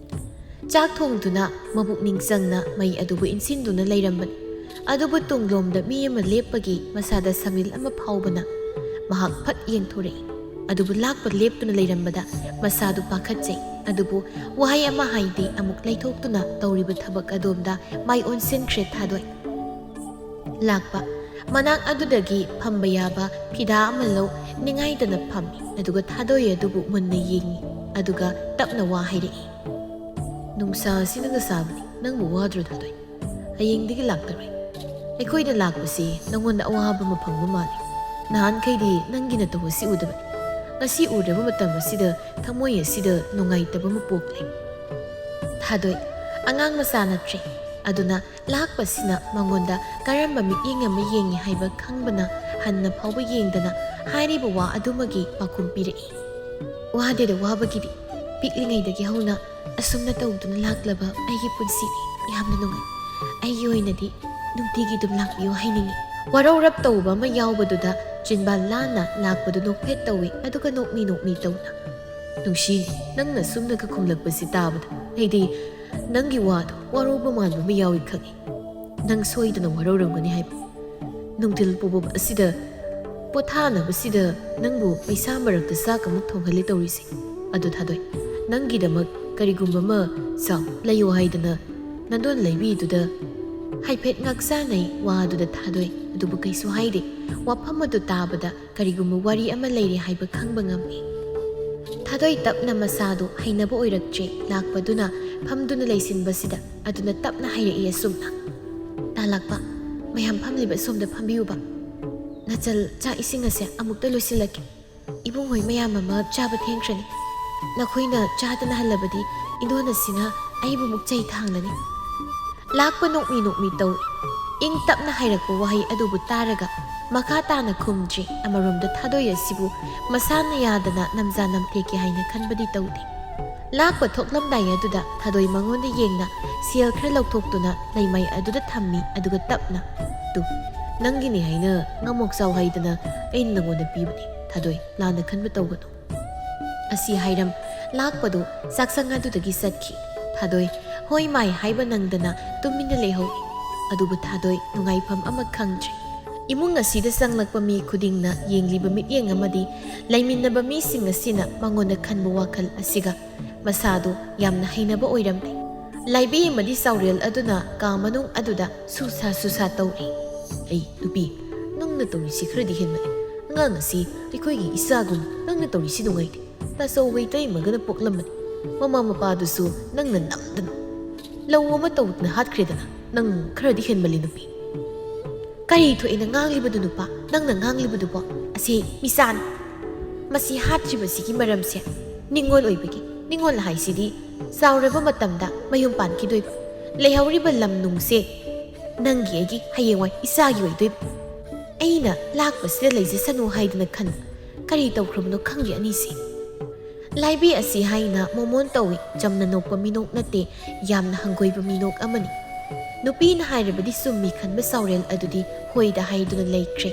ꯆꯥꯛ ꯊꯣꯡꯗꯨꯅ ꯃꯕꯨꯛꯅꯤꯡ ꯆꯪꯅ ꯃꯩ ꯑꯗꯨꯕꯨ ꯏꯟꯁꯤꯟꯗꯨꯅ ꯂꯩꯔꯝꯕꯅꯤ꯫ ꯑꯗꯨꯕꯨ ꯇꯨꯡꯂꯣꯝꯗ ꯃꯤ ꯑꯃ ꯂꯦꯞꯄꯒꯤ ꯃꯁꯥꯗ ꯁꯃꯤꯜ ꯑꯃ ꯐꯥꯎꯕꯅ ꯃꯍꯥꯛ ꯐꯠ ꯌꯦꯡꯊꯣꯔꯛꯏ꯫ ꯑꯗꯨꯕꯨ ꯂꯥꯛꯄ ꯂꯦꯞꯇꯨꯅ ꯂꯩꯔꯝꯕꯗ ꯃꯁꯥꯗꯨ ꯄꯥꯈꯠꯆꯩ꯫ ꯑꯗꯨꯕꯨ ꯋꯥꯍꯩ ꯑꯃ ꯍꯥꯏꯗꯦ, ꯑꯃꯨꯛ ꯂꯩꯊꯣꯛꯇꯨꯅ ꯇꯧꯔꯤꯕ ꯊꯕꯛ ꯑꯗꯣꯝꯗ ꯃꯥꯏ ꯑꯣꯟꯁꯤꯟꯈ꯭ꯔꯦ ꯊꯥꯗꯣꯏ꯫ ꯂꯥꯛꯄ ꯃꯅꯥꯛ ꯑꯗꯨꯗꯒꯤ ꯐꯝꯕ ꯌꯥꯕ ꯐꯤꯗꯥ ꯑꯃ ꯂꯧ ꯅꯤꯡꯉꯥꯏꯗꯅ ꯐꯝꯃꯤ꯫ ꯑꯗꯨꯒ ꯊꯥꯗꯣꯏ ꯑꯗꯨꯕꯨ ꯃꯨꯟꯅ ꯌꯦꯡꯉꯤ꯫ ꯑꯗꯨꯒ ꯇꯞꯅ ꯋꯥ ꯍꯥꯏꯔꯛꯏ꯫ "ꯅꯨꯡꯁꯥ ꯑꯁꯤꯅꯒ ꯁꯥꯕꯅꯤ, ꯅꯪꯕꯨ ꯋꯥꯗ꯭ꯔꯣ ꯊꯥꯗꯣꯏ? ꯍꯌꯦꯡꯗꯒꯤ ꯂꯥꯛꯇꯔꯣꯏ꯫ ꯑꯩꯈꯣꯏꯅ ꯂꯥꯛꯄꯁꯤ ꯅꯪꯉꯣꯟꯗ ꯑꯋꯥꯕ ꯑꯃ ꯐꯪꯕ ꯃꯥꯜꯂꯤ꯫ ꯅꯍꯥꯟꯈꯩꯗꯤ ꯅꯪꯒꯤ ꯅꯇꯧ ꯑꯁꯤ ꯎꯗꯕꯅꯤ꯫ ꯉꯁꯤ ꯎꯔꯕ ꯃꯇꯝ ꯑꯁꯤꯗ ꯊꯃꯣꯏ ꯑꯁꯤꯗ ꯅꯨꯡꯉꯥꯏꯇꯕ ꯑꯃ ꯄꯣꯛꯂꯦ꯫" ꯊꯥꯗꯣꯏ ꯑꯉꯥꯡ ꯃꯆꯥ ꯅꯠꯇ꯭ꯔꯦ꯫ ꯑꯗꯨꯅ ꯂꯥꯛꯄꯁꯤꯅ ꯃꯉꯣꯟꯗ ꯀꯔꯝꯕ ꯃꯤꯠꯌꯦꯡ ꯑꯃ ꯌꯦꯡꯉꯤ ꯍꯥꯏꯕ ꯈꯪꯕꯅ ꯍꯟꯅ ꯐꯥꯎꯕ ꯌꯦꯡꯗꯅ ꯍꯥꯏꯔꯤꯕ ꯋꯥ ꯑꯗꯨꯃꯒꯤ ꯄꯥꯎꯈꯨꯝ ꯄꯤꯔꯛꯏ꯫ "ꯋꯥꯗꯦꯗ ꯋꯥꯕꯒꯤꯗꯤ꯫ ꯄꯤꯛꯂꯤꯉꯩꯗꯒꯤ ꯍꯧꯅ ꯑꯁꯨꯝꯅ ꯇꯧꯗꯨꯅ ꯂꯥꯛꯂꯕ ꯑꯩꯒꯤ ꯄꯨꯟꯁꯤꯅꯤ꯫ ꯌꯥꯝꯅ ꯅꯨꯡꯉꯥꯏ꯫ ꯑꯩꯒꯤ ꯑꯣꯏꯅꯗꯤ ꯅꯨꯡꯇꯤꯒꯤ ꯑꯗꯨꯝ ꯂꯥꯛꯄꯤꯌꯨ ꯍꯥꯏꯅꯤꯡꯉꯤ꯫" ꯋꯥꯔꯧꯔꯞ ꯇꯧꯕ ꯑꯃ ꯌꯥꯎꯕꯗꯨꯗ ꯆꯤꯟꯕꯥꯜ ꯂꯥꯟꯅ ꯂꯥꯛꯄꯗꯨ ꯅꯣꯛꯐꯦꯠ ꯇꯧꯏ, ꯑꯗꯨꯒ ꯅꯣꯛꯃꯤ ꯅꯣꯛꯃꯤ ꯇꯧꯅ, "ꯅꯨꯡꯁꯤꯅꯤ, ꯅꯪꯅ ꯁꯨꯝꯅꯒ ꯈꯨꯝꯂꯛꯄꯁꯤ ꯇꯥꯕꯗ ꯑꯩꯗꯤ ꯅꯪꯒꯤ ꯋꯥꯗꯣ ꯋꯥꯔꯧꯕ ꯃꯥꯟꯕ ꯑꯃ ꯌꯥꯎꯏ ꯈꯪꯏ꯫ ꯅꯪ ꯁꯣꯏꯗꯅ ꯋꯥꯔꯧꯔꯝꯒꯅꯤ ꯍꯥꯏꯕ꯫ ꯅꯨꯡꯊꯤꯜ ꯄꯨꯝꯕ ꯑꯁꯤꯗ ꯄꯣꯊꯥꯅꯕꯁꯤꯗ ꯅꯪꯕꯨ ꯃꯩꯁꯥ ꯃꯔꯛꯇ ꯆꯥꯛ ꯑꯃꯨꯛ ꯊꯣꯡꯍꯜꯂꯦ ꯇꯧꯔꯤꯁꯦ꯫ ꯑꯗꯨ ꯊꯥꯗꯣꯏ, ꯅꯪꯒꯤꯗꯃꯛ ꯀꯔꯤꯒꯨꯝꯕ ꯑꯃ ꯆꯥꯎ ꯂꯩꯌꯣ ꯍꯥꯏꯗꯅ ꯅꯗꯣꯟ ꯂꯩꯕꯤꯗꯨꯗ ꯍꯥꯏꯐꯦꯠ ꯉꯥꯛꯆꯥꯅꯩ ꯋꯥꯗꯨꯗ ꯊꯥꯗꯣꯏ꯫ ꯑꯗꯨꯕꯨ ꯀꯩꯁꯨ ꯍꯥꯏꯗꯦ꯫ ꯋꯥꯐꯝ ꯑꯗꯨ ꯇꯥꯕꯗ ꯀꯔꯤꯒꯨꯝꯕ ꯋꯥꯔꯤ ꯑꯃ ꯂꯩꯔꯦ ꯍꯥꯏꯕ ꯈꯪꯕ ꯉꯝꯃꯤ꯫ ꯊꯥꯗꯣꯏ ꯇꯞꯅ ꯃꯁꯥꯗꯨ ꯍꯩꯅꯕ ꯑꯣꯏꯔꯛꯇ꯭ꯔꯦ ꯂꯥꯛꯄꯗꯨꯅ ꯐꯝꯗꯨꯅ ꯂꯩꯁꯤꯟꯕꯁꯤꯗ꯫ ꯑꯗꯨꯅ ꯇꯞꯅ ꯍꯥꯏꯔꯛꯏ ꯑꯁꯨꯝꯅ, "ꯇꯥꯂꯥꯛꯄ, ꯃꯌꯥꯝ ꯐꯝꯂꯤꯕ ꯑꯁꯣꯝꯗ ꯐꯝꯕꯤꯌꯨꯕ꯫ ꯅꯆꯜ ꯆꯥꯛ ꯏꯁꯤꯡ ꯑꯁꯦ ꯑꯃꯨꯛꯇ ꯂꯣꯏꯁꯤꯜꯂꯛꯀꯦ꯫ ꯏꯕꯨꯡꯍꯣꯏ ꯃꯌꯥꯝ ꯑꯃ ꯆꯥꯕ ꯊꯦꯡꯈ꯭ꯔꯅꯤ꯫ ꯅꯈꯣꯏꯅ ꯆꯥꯗꯅ ꯍꯜꯂꯕꯗꯤ ꯏꯟꯗꯣꯟ ꯑꯁꯤꯅ ꯑꯩꯕꯨ ꯑꯃꯨꯛ ꯆꯩ ꯊꯥꯡꯂꯅꯤ꯫" ꯂꯥꯛꯄ ꯅꯣꯛꯃꯤ ꯅꯣꯛꯃꯤ ꯇꯧ꯫ ꯏꯪ ꯇꯞꯅ ꯍꯥꯏꯔꯛꯄ ꯋꯥꯍꯩ ꯑꯗꯨꯕꯨ ꯇꯥꯔꯒ ꯃꯈꯥ ꯇꯥꯅ ꯈꯨꯝꯗ꯭ꯔꯤ꯫ ꯑꯃꯔꯣꯝꯗ ꯊꯥꯗꯣꯏ ꯑꯁꯤꯕꯨ ꯃꯁꯥꯅ ꯌꯥꯗꯅ ꯅꯝꯖꯥ ꯅꯝꯊꯦꯛꯀꯦ ꯍꯥꯏꯅ ꯈꯟꯕꯗꯤ ꯇꯧꯗꯦ꯫ ꯂꯥꯛꯄ ꯊꯣꯛꯂꯝꯗꯥꯏ ꯑꯗꯨꯗ ꯊꯥꯗꯣꯏ ꯃꯉꯣꯟꯗ ꯌꯦꯡꯅ ꯁꯦꯜ ꯈꯔ ꯂꯧꯊꯣꯛꯇꯨꯅ ꯂꯩꯃꯥꯏ ꯑꯗꯨꯗ ꯊꯝꯃꯤ, ꯑꯗꯨꯒ ꯇꯞꯅ, "ꯇꯨ, ꯅꯪꯒꯤꯅꯤ ꯍꯥꯏꯅ ꯉꯥꯃꯣꯛ ꯆꯥꯎ ꯍꯥꯏꯗꯅ ꯑꯩꯅ ꯅꯉꯣꯟꯗ ꯄꯤꯕꯅꯤ꯫ "ꯊꯥꯗꯣꯏ, ꯂꯥꯟꯅ ꯈꯟꯕ ꯇꯧꯒꯅꯨ" ꯑꯁꯤ ꯍꯥꯏꯔꯝ ꯂꯥꯛꯄꯗꯨ ꯆꯥꯛꯁꯪ ꯑꯗꯨꯗꯒꯤ ꯆꯠꯈꯤ꯫ ꯊꯥꯗꯣꯏ ꯍꯣꯏ ꯃꯥꯏ ꯍꯥꯏꯕ ꯅꯪꯗꯅ ꯇꯨꯃꯤꯟꯅ ꯂꯩꯍꯧꯏ꯫ ꯑꯗꯨꯕꯨ ꯊꯥꯗꯣꯏ ꯅꯨꯡꯉꯥꯏꯐꯝ ꯑꯃ ꯈꯪꯗ꯭ꯔꯦ꯫ ꯏꯃꯨꯡ ꯑꯁꯤꯗ ꯆꯪꯂꯛꯄ ꯃꯤ ꯈꯨꯗꯤꯡꯅ ꯌꯦꯡꯂꯤꯕ ꯃꯤꯠꯌꯦꯡ ꯑꯃꯗꯤ ꯂꯩꯃꯤꯟꯅꯕ ꯃꯤꯁꯤꯡ ꯑꯁꯤꯅ ꯃꯉꯣꯟꯗ ꯈꯟꯕ ꯋꯥꯈꯜ ꯑꯁꯤꯒ ꯃꯁꯥꯗꯨ ꯌꯥꯝꯅ ꯍꯩꯅꯕ ꯑꯣꯏꯔꯝꯗꯦ꯫ ꯂꯥꯏꯕꯤ ꯑꯃꯗꯤ ꯆꯥꯎꯔꯦꯜ ꯑꯗꯨꯅ ꯀꯥ ꯃꯅꯨꯡ ꯑꯗꯨꯗ ꯁꯨꯁꯥ ꯁꯨꯁꯥ ꯇꯧꯔꯤ꯫ "ꯑꯩ ꯅꯨꯄꯤ, ꯅꯪꯅ ꯇꯧꯔꯤꯁꯤ ꯈꯔꯗꯤ ꯍꯦꯟꯃꯜꯂꯦ꯫ ꯑꯉꯥꯡ ꯑꯁꯤ ꯑꯩꯈꯣꯏꯒꯤ ꯏꯆꯥꯒꯨꯝ, ꯅꯪꯅ ꯇꯧꯔꯤꯁꯤ ꯅꯨꯡꯉꯥꯏꯇꯦ꯫ ꯇꯥꯆꯧꯕ ꯏꯇꯩꯃꯒꯅ ꯄꯣꯛꯂꯝꯕꯅꯤ꯫ ꯃꯃꯥ ꯃꯄꯥꯗꯨꯁꯨ ꯅꯪꯅ ꯅꯝꯗꯅ ꯂꯧ ꯑꯃ ꯇꯧꯗꯅ ꯍꯥꯠꯈ꯭ꯔꯦꯗꯅ꯫ ꯅꯪ ꯈꯔꯗꯤ ꯍꯦꯟꯃꯜꯂꯤ ꯅꯨꯄꯤ"꯫ "ꯀꯔꯤ ꯊꯣꯛꯏꯅ ꯉꯥꯡꯂꯤꯕꯗꯨ ꯅꯨꯄꯥ? ꯅꯪꯅ ꯉꯥꯡꯂꯤꯕꯗꯨꯕꯣ? ꯑꯁꯤ ꯃꯤꯆꯥꯅꯤ꯫ ꯃꯁꯤ ꯍꯥꯠꯇ꯭ꯔꯤꯕꯁꯤꯒꯤ ꯃꯔꯝꯁꯦ ꯅꯤꯡꯉꯣꯜ ꯑꯣꯏꯕꯒꯤ꯫ ꯅꯤꯡꯉꯣꯜ ꯍꯥꯏꯁꯤꯗꯤ ꯆꯥꯎꯔꯕ ꯃꯇꯝꯗ ꯃꯌꯨꯝ ꯄꯥꯟꯈꯤꯗꯣꯏꯕ꯫ ꯂꯩꯍꯧꯔꯤꯕ ꯂꯝ ꯅꯨꯡꯁꯦ ꯅꯪꯒꯤ ꯑꯩꯒꯤ ꯍꯌꯦꯡꯋꯥꯏ ꯏꯆꯥꯒꯤ ꯑꯣꯏꯗꯣꯏꯕ꯫ ꯑꯩꯅ ꯂꯥꯛꯄꯁꯤꯗ ꯂꯩꯖꯁꯅꯨ ꯍꯥꯏꯗꯨꯅ ꯈꯟꯕ꯫ ꯀꯔꯤ ꯇꯧꯈ꯭ꯔꯕꯅꯣ ꯈꯪꯗꯦ ꯑꯅꯤꯁꯦ"꯫ ꯂꯥꯏꯕꯤ ꯑꯁꯤ ꯍꯥꯏꯅ ꯃꯣꯃꯣꯟ ꯇꯧꯏ꯫ ꯆꯝꯅ ꯅꯣꯛꯄ ꯃꯤꯅꯣꯛ ꯅꯠꯇꯦ, ꯌꯥꯝꯅ ꯍꯪꯒꯣꯏꯕ ꯃꯤꯅꯣꯛ ꯑꯃꯅꯤ꯫ ꯅꯨꯄꯤꯅ ꯍꯥꯏꯔꯕꯗꯤ ꯆꯨꯝꯃꯤ ꯈꯟꯕ ꯆꯥꯎꯔꯦꯜ ꯑꯗꯨꯗꯤ ꯍꯣꯏꯗ ꯍꯥꯏꯗꯨꯅ ꯂꯩꯈ꯭ꯔꯦ꯫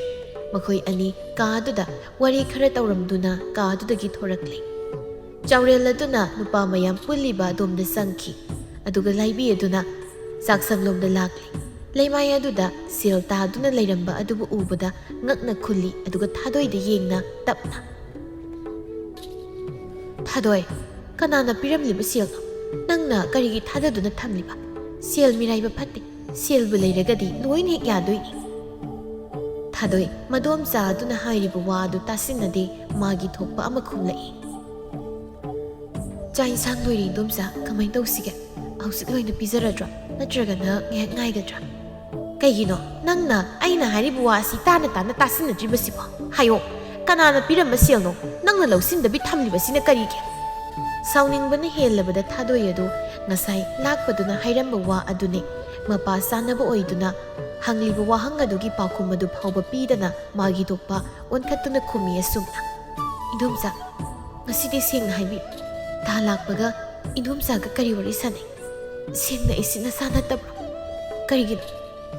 ꯃꯈꯣꯏ ꯑꯅꯤ ꯀꯥ ꯑꯗꯨꯗ ꯋꯥꯔꯤ ꯈꯔ ꯇꯧꯔꯝꯗꯨꯅ ꯀꯥ ꯑꯗꯨꯗꯒꯤ ꯊꯣꯔꯛꯂꯦ꯫ ꯆꯥꯎꯔꯦꯜ ꯑꯗꯨꯅ ꯅꯨꯄꯥ ꯃꯌꯥꯝ ꯄꯨꯜꯂꯤꯕ ꯑꯗꯣꯝꯗ ꯆꯪꯈꯤ꯫ ꯑꯗꯨꯒ ꯂꯥꯏꯕꯤ ꯑꯗꯨꯅ ꯆꯥꯛꯁꯪꯂꯣꯝꯗ ꯂꯥꯛꯂꯦ꯫ ꯂꯩꯃꯥꯏ ꯑꯗꯨꯗ ꯁꯦꯜ ꯇꯥꯗꯨꯅ ꯂꯩꯔꯝꯕ ꯑꯗꯨꯕꯨ ꯎꯕꯗ ꯉꯛꯅ ꯈꯨꯜꯂꯤ, ꯑꯗꯨꯒ ꯊꯥꯗꯣꯏꯗ ꯌꯦꯡꯅ ꯇꯞꯅ, "ꯊꯥꯗꯣꯏ, ꯀꯅꯥꯅ ꯄꯤꯔꯝꯂꯤꯕ ꯁꯦꯜꯅꯣ? ꯅꯪꯅ ꯀꯔꯤꯒꯤ ꯊꯥꯗꯗꯨꯅ ꯊꯝꯂꯤꯕ? ꯁꯦꯜ ꯃꯤꯔꯥꯏꯕ ꯐꯠꯇꯦ꯫ ꯁꯦꯜꯕꯨ ꯂꯩꯔꯒꯗꯤ ꯂꯣꯏꯅ ꯍꯦꯛ ꯌꯥꯗꯣꯏꯅꯤ"꯫ ꯊꯥꯗꯣꯏ ꯃꯗꯣꯝꯆꯥ ꯑꯗꯨꯅ ꯍꯥꯏꯔꯤꯕ ꯋꯥ ꯑꯗꯨ ꯇꯥꯁꯤꯟꯅꯗꯦ, ꯃꯥꯒꯤ ꯊꯣꯛꯄ ꯑꯃ ꯈꯨꯝꯂꯛꯏ꯫ "ꯆꯥꯛ ꯏꯟꯁꯥꯡ ꯂꯣꯏꯔꯦ ꯏꯟꯗꯣꯝꯆꯥ, ꯀꯃꯥꯏꯅ ꯇꯧꯁꯤꯒꯦ? ꯍꯧꯖꯤꯛ ꯂꯣꯏꯅ ꯄꯤꯖꯔꯗ꯭ꯔꯣ? ꯅꯠꯇ꯭ꯔꯒꯅ ꯉꯥꯏꯍꯥꯛ ꯉꯥꯏꯒꯗ꯭ꯔꯥ?" "ꯀꯩꯒꯤꯅꯣ ꯅꯪꯅ ꯑꯩꯅ ꯍꯥꯏꯔꯤꯕ ꯋꯥ ꯑꯁꯤ ꯇꯥꯅ ꯇꯥꯅ ꯇꯥꯁꯤꯟꯅꯗ꯭ꯔꯤꯕꯁꯤꯕꯣ? ꯍꯥꯏꯌꯣ, ꯀꯅꯥꯅ ꯄꯤꯔꯝꯕ ꯁꯦꯜꯅꯣ? ꯅꯪꯅ ꯂꯧꯁꯤꯟꯗꯕꯤ ꯊꯝꯂꯤꯕꯁꯤꯅ ꯀꯔꯤꯒꯤ?" ꯁꯥꯎꯅꯤꯡꯕꯅ ꯍꯦꯜꯂꯕꯗ ꯊꯥꯗꯣꯏ ꯑꯗꯨ ꯉꯁꯥꯏ ꯂꯥꯛꯄꯗꯨꯅ ꯍꯥꯏꯔꯝꯕ ꯋꯥ ꯑꯗꯨꯅꯤ꯫ ꯃꯄꯥ ꯆꯥꯅꯕ ꯑꯣꯏꯗꯨꯅ ꯍꯪꯂꯤꯕ ꯋꯥꯍꯪ ꯑꯗꯨꯒꯤ ꯄꯥꯎꯈꯨꯝ ꯑꯗꯨ ꯐꯥꯎꯕ ꯄꯤꯗꯅ ꯃꯥꯒꯤ ꯊꯣꯛꯄ ꯑꯣꯟꯈꯠꯇꯨꯅ ꯈꯨꯝꯃꯤ ꯑꯁꯨꯝꯅ, "ꯏꯟꯗꯣꯝꯆꯥ, ꯉꯁꯤꯗꯤ ꯁꯦꯡꯅ ꯍꯥꯏꯕꯤꯌꯨ, ꯇꯥ ꯂꯥꯛꯄꯒ ꯏꯟꯗꯣꯝꯆꯥꯒ ꯀꯔꯤ ꯋꯥꯔꯤ ꯁꯥꯟꯅꯩ? ꯁꯦꯡꯅ ꯑꯩꯁꯤ ꯅꯆꯥ ꯅꯠꯇꯕ꯭ꯔꯣ? ꯀꯔꯤꯒꯤꯅꯣ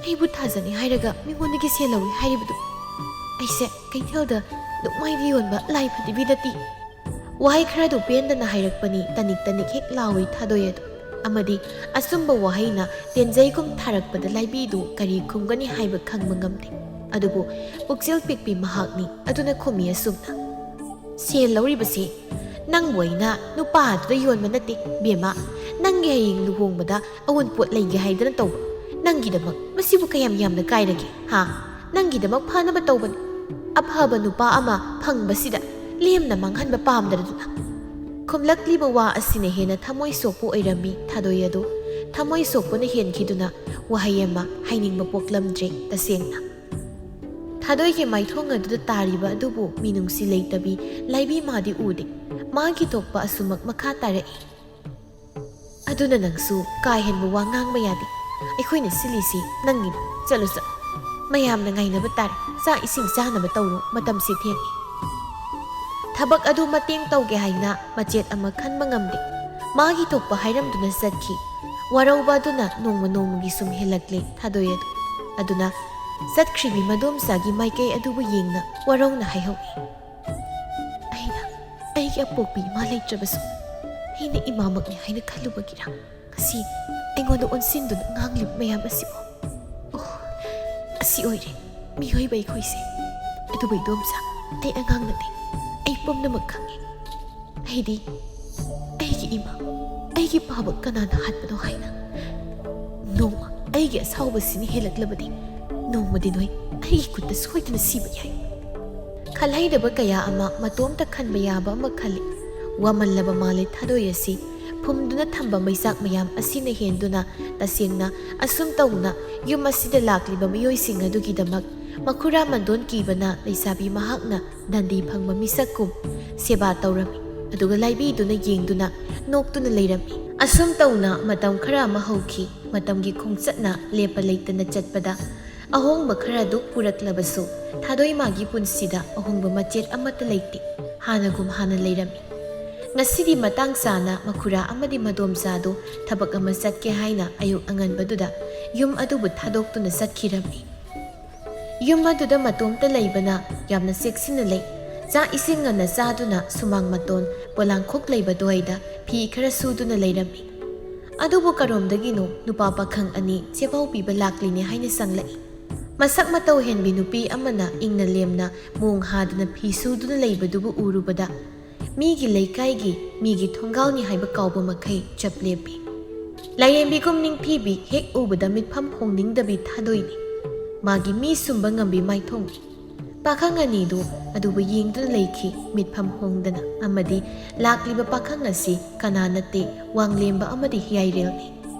ꯑꯩꯕꯨ ꯊꯥꯖꯅꯤ ꯍꯥꯏꯔꯒ ꯃꯤꯉꯣꯟꯗꯒꯤ ꯁꯦꯜ ꯂꯧꯏ ꯍꯥꯏꯔꯤꯕꯗꯨ? ꯑꯩꯁꯦ ꯀꯩꯊꯦꯜꯗ ꯅꯣꯡꯃꯥꯏꯗ ꯌꯣꯟꯕ ꯂꯥꯏ ꯐꯗꯤꯕꯤ ꯅꯠꯇꯦ꯫ ꯋꯥꯍꯩ ꯈꯔꯗꯨ ꯄꯦꯟꯗꯅ ꯍꯥꯏꯔꯛꯄꯅꯤ꯫ ꯇꯅꯤꯛ ꯇꯅꯤꯛ ꯍꯦꯛ ꯂꯥꯎꯏ ꯊꯥꯗꯣꯏ ꯑꯗꯨ꯫ ꯑꯃꯗꯤ ꯑꯆꯨꯝꯕ ꯋꯥꯍꯩꯅ ꯇꯦꯟꯖꯩꯒꯨꯝ ꯊꯥꯔꯛꯄꯗ ꯂꯥꯏꯕꯤꯗꯨ ꯀꯔꯤ ꯈꯨꯝꯒꯅꯤ ꯍꯥꯏꯕ ꯈꯪꯕ ꯉꯝꯗꯦ꯫ ꯑꯗꯨꯕꯨ ꯄꯨꯛꯆꯦꯜ ꯄꯤꯛꯄꯤ ꯃꯍꯥꯛꯅꯤ꯫ ꯑꯗꯨꯅ ꯈꯨꯝꯃꯤ ꯑꯁꯨꯝꯅ, "ꯁꯦꯜ ꯂꯧꯔꯤꯕꯁꯤ ꯅꯪꯕꯨ ꯑꯩꯅ ꯅꯨꯄꯥ ꯑꯗꯨꯗ ꯌꯣꯟꯕ ꯅꯠꯇꯦ, ꯕꯦꯝꯃ꯫ ꯅꯪꯒꯤ ꯍꯌꯦꯡ ꯂꯨꯍꯣꯡꯕꯗ ꯑꯑꯣꯟꯄꯣꯠ ꯂꯩꯒꯦ ꯍꯥꯏꯗꯅ ꯇꯧꯕ꯫ ꯅꯪꯒꯤꯗꯃꯛ ꯃꯁꯤꯕꯨ ꯀꯌꯥꯝ ꯌꯥꯝꯅ ꯀꯥꯏꯔꯒꯦ, ꯍꯥ? ꯅꯪꯒꯤꯗꯃꯛ ꯐꯅꯕ ꯇꯧꯕꯅꯤ꯫ ꯑꯐꯕ ꯅꯨꯄꯥ ꯑꯃ ꯐꯪꯕꯁꯤꯗ ꯂꯦꯝꯅ ꯃꯥꯡꯍꯟꯕ ꯄꯥꯝꯗꯗꯨꯅ꯫" ꯈꯨꯝꯂꯛꯂꯤꯕ ꯋꯥ ꯑꯁꯤꯅ ꯍꯦꯟꯅ ꯊꯃꯣꯏ ꯁꯣꯛꯄ ꯑꯣꯏꯔꯝꯃꯤ ꯊꯥꯗꯣꯏ ꯑꯗꯨ꯫ ꯊꯃꯣꯏ ꯁꯣꯛꯄꯅ ꯍꯦꯟꯈꯤꯗꯨꯅ ꯋꯥꯍꯩ ꯑꯃ ꯍꯥꯏꯅꯤꯡꯕ ꯄꯣꯛꯂꯝꯗ꯭ꯔꯦ ꯇꯁꯦꯡꯅ꯫ ꯊꯥꯗꯣꯏꯒꯤ ꯃꯥꯏꯊꯣꯡ ꯑꯗꯨꯗ ꯇꯥꯔꯤꯕ ꯑꯗꯨꯕꯨ ꯃꯤꯅꯨꯡꯁꯤ ꯂꯩꯇꯕꯤ ꯂꯥꯏꯕꯤ ꯃꯥꯗꯤ ꯎꯗꯦ꯫ ꯃꯥꯒꯤ ꯊꯣꯛꯄ ꯑꯁꯨꯃꯛ ꯃꯈꯥ ꯇꯥꯔꯛꯏ꯫ "ꯑꯗꯨꯅ ꯅꯪꯁꯨ ꯀꯥ ꯍꯦꯟꯕ ꯋꯥ ꯉꯥꯡꯕ ꯌꯥꯗꯦ꯫ ꯑꯩꯈꯣꯏꯅ ꯁꯤꯜꯂꯤꯁꯤ ꯅꯪꯒꯤꯅꯤ꯫ ꯆꯠꯂꯨ, ꯆꯠꯂꯨ꯫ ꯃꯌꯥꯝꯅ ꯉꯥꯏꯅꯕ ꯇꯥꯔꯦ꯫ ꯆꯥꯛ ꯏꯁꯤꯡ ꯆꯥꯅꯕ ꯇꯧꯔꯣ, ꯃꯇꯝꯁꯤ ꯊꯦꯡꯉꯦ꯫" ꯊꯕꯛ ꯑꯗꯨ ꯃꯇꯦꯡ ꯇꯧꯒꯦ ꯍꯥꯏꯅ ꯃꯆꯦꯠ ꯑꯃ ꯈꯟꯕ ꯉꯝꯗꯦ꯫ ꯃꯥꯒꯤ ꯊꯣꯛꯄ ꯍꯥꯏꯔꯝꯗꯨꯅ ꯆꯠꯈꯤ꯫ ꯋꯥꯔꯧꯕ ꯑꯗꯨꯅ ꯅꯣꯡꯃ ꯅꯣꯡꯃꯒꯤ ꯁꯨꯝ ꯍꯦꯜꯂꯛꯂꯦ ꯊꯥꯗꯣꯏ ꯑꯗꯨ꯫ ꯑꯗꯨꯅ ꯆꯠꯈ꯭ꯔꯤꯕꯤ ꯃꯗꯣꯝꯆꯥꯒꯤ ꯃꯥꯏꯀꯩ ꯑꯗꯨꯕꯨ ꯌꯦꯡꯅ ꯋꯥꯔꯧꯅ ꯍꯥꯏꯍꯧꯏ꯫ "ꯑꯩꯅ ꯑꯩꯒꯤ ꯑꯄꯣꯛꯄꯤ ꯏꯃꯥ ꯂꯩꯇ꯭ꯔꯕꯁꯨ ꯑꯩꯅ ꯏꯃꯥꯃꯛꯅꯤ ꯍꯥꯏꯅ ꯈꯜꯂꯨꯕꯒꯤꯔ ꯉꯁꯤ ꯑꯩꯉꯣꯟꯗ ꯑꯣꯟꯁꯤꯟꯗꯨꯅ ꯉꯥꯡꯂꯤꯕ ꯃꯌꯥꯝ ꯑꯁꯤꯕꯨ? ꯑꯣ, ꯑꯁꯤ ꯑꯣꯏꯔꯦ ꯃꯤꯑꯣꯏꯕ ꯑꯩꯈꯣꯏꯁꯦ꯫ ꯑꯗꯨꯕꯨ ꯏꯗꯣꯝꯆꯥ, ꯑꯩ ꯑꯉꯥꯡ ꯅꯠꯇꯦ꯫ ꯑꯩ ꯄꯨꯝꯅꯃꯛ ꯈꯪꯉꯤ꯫ ꯑꯩꯗꯤ ꯑꯩꯒꯤ ꯏꯃꯥ, ꯑꯩꯒꯤ ꯄꯥꯕ ꯀꯅꯥꯅ ꯍꯥꯠꯄꯅꯣ ꯍꯥꯏꯅ ꯅꯣꯡꯃ ꯑꯩꯒꯤ ꯑꯁꯥꯎꯕꯁꯤꯅ ꯍꯦꯜꯂꯛꯂꯕꯗꯤ ꯅꯣꯡꯃꯗꯤ ꯅꯣꯏ ꯑꯩꯒꯤ ꯈꯨꯠꯇ ꯁꯣꯏꯗꯅ ꯁꯤꯕ ꯌꯥꯏ꯫" ꯈꯜꯍꯩꯗꯕ ꯀꯌꯥ ꯑꯃ ꯃꯇꯣꯝꯇ ꯈꯟꯕ ꯌꯥꯕ ꯑꯃ ꯈꯜꯂꯤ꯫ ꯋꯥꯃꯜꯂꯕ ꯃꯥꯜꯂꯦ ꯊꯥꯗꯣꯏ ꯑꯁꯤ꯫ ꯐꯨꯝꯗꯨꯅ ꯊꯝꯕ ꯃꯩꯆꯥꯛ ꯃꯌꯥꯝ ꯑꯁꯤꯅ ꯍꯦꯟꯗꯨꯅ ꯇꯁꯦꯡꯅ ꯑꯁꯨꯝ ꯇꯧꯅ ꯌꯨꯝ ꯑꯁꯤꯗ ꯂꯥꯛꯂꯤꯕ ꯃꯤꯑꯣꯏꯁꯤꯡ ꯑꯗꯨꯒꯤꯗꯃꯛ ꯃꯈꯨꯔꯥ ꯃꯟꯗꯣꯟ ꯀꯤꯕꯅ ꯂꯩꯁꯥꯕꯤ ꯃꯍꯥꯛꯅ ꯗꯟꯗꯤ ꯐꯪꯕ ꯃꯤꯁꯛꯀꯨꯝ ꯁꯦꯕꯥ ꯇꯧꯔꯝꯃꯤ꯫ ꯑꯗꯨꯒ ꯂꯥꯏꯕꯤꯗꯨꯅ ꯌꯦꯡꯗꯨꯅ ꯅꯣꯛꯇꯨꯅ ꯂꯩꯔꯝꯃꯤ꯫ ꯑꯁꯨꯝ ꯇꯧꯅ ꯃꯇꯝ ꯈꯔ ꯑꯃ ꯍꯧꯈꯤ꯫ ꯃꯇꯝꯒꯤ ꯈꯣꯡꯆꯠꯅ ꯂꯦꯞꯄ ꯂꯩꯇꯅ ꯆꯠꯄꯗ ꯑꯍꯣꯡꯕ ꯈꯔ ꯑꯗꯨ ꯄꯨꯔꯛꯂꯕꯁꯨ ꯊꯥꯗꯣꯏꯃꯥꯒꯤ ꯄꯨꯟꯁꯤꯗ ꯑꯍꯣꯡꯕ ꯃꯆꯦꯠ ꯑꯃꯠꯇ ꯂꯩꯇꯦ꯫ ꯍꯥꯟꯅꯒꯨꯝ ꯍꯥꯟꯅ ꯂꯩꯔꯝꯃꯤ꯫ ꯉꯁꯤꯗꯤ ꯃꯇꯥꯡ ꯆꯥꯅ ꯃꯈꯨꯔꯥ ꯑꯃꯗꯤ ꯃꯗꯣꯝꯆꯥꯗꯨ ꯊꯕꯛ ꯑꯃ ꯆꯠꯀꯦ ꯍꯥꯏꯅ ꯑꯌꯨꯛ ꯑꯉꯟꯕꯗꯨꯗ ꯌꯨꯝ ꯑꯗꯨꯕꯨ ꯊꯥꯗꯣꯛꯇꯨꯅ ꯆꯠꯈꯤꯔꯝꯃꯤ꯫ ꯌꯨꯝ ꯑꯗꯨꯗ ꯃꯇꯣꯝꯇ ꯂꯩꯕꯅ ꯌꯥꯝꯅ ꯆꯦꯛꯁꯤꯟꯅ ꯂꯩ꯫ ꯆꯥꯛ ꯏꯁꯤꯡ ꯉꯟꯅ ꯆꯥꯗꯨꯅ ꯁꯨꯃꯥꯡ ꯃꯇꯣꯟ ꯄꯣꯂꯥꯡꯈꯣꯛ ꯂꯩꯕ ꯑꯗꯨꯋꯥꯏꯗ ꯐꯤ ꯈꯔ ꯁꯨꯗꯨꯅ ꯂꯩꯔꯝꯃꯤ꯫ ꯑꯗꯨꯕꯨ ꯀꯔꯣꯝꯗꯒꯤꯅꯣ ꯅꯨꯄꯥ ꯄꯥꯈꯪ ꯑꯅꯤ ꯆꯦꯕꯥꯎ ꯄꯤꯕ ꯂꯥꯛꯂꯤꯅꯦ ꯍꯥꯏꯅ ꯆꯪꯂꯛꯏ꯫ ꯃꯁꯛ ꯃꯇꯧ ꯍꯦꯟꯕꯤ ꯅꯨꯄꯤ ꯑꯃꯅ ꯏꯪꯅ ꯂꯦꯝꯅ ꯃꯣꯡ ꯍꯥꯗꯨꯅ ꯐꯤ ꯁꯨꯗꯨꯅ ꯂꯩꯕꯗꯨꯕꯨ ꯎꯔꯨꯕꯗ ꯃꯤꯒꯤ ꯂꯩꯀꯥꯏꯒꯤ ꯃꯤꯒꯤ ꯊꯣꯡꯒꯥꯜꯅꯤ ꯍꯥꯏꯕ ꯀꯥꯎꯕ ꯃꯈꯩ ꯆꯞ ꯂꯦꯞꯄꯤ꯫ ꯂꯥꯏꯔꯦꯝꯕꯤꯒꯨꯝ ꯅꯤꯡꯊꯤꯕꯤ ꯍꯦꯛ ꯎꯕꯗ ꯃꯤꯠꯐꯝ ꯍꯣꯡꯅꯤꯡꯗꯕꯤ ꯊꯥꯗꯣꯏꯅꯤ꯫ ꯃꯥꯒꯤ ꯃꯤ ꯁꯨꯝꯕ ꯉꯝꯕꯤ ꯃꯥꯏꯊꯣꯡꯅꯤ꯫ ꯄꯥꯈꯪ ꯑꯅꯤꯗꯨ ꯑꯗꯨꯕꯨ ꯌꯦꯡꯗꯨꯅ ꯂꯩꯈꯤ, ꯃꯤꯠꯐꯝ ꯍꯣꯡꯗꯅ꯫ ꯑꯃꯗꯤ ꯂꯥꯛꯂꯤꯕ ꯄꯥꯈꯪ ꯑꯁꯤ ꯀꯅꯥ ꯅꯠꯇꯦ, ꯋꯥꯡꯂꯦꯝꯕ ꯑꯃꯗꯤ ꯍꯤꯌꯥꯏꯔꯦꯜꯅꯤ꯫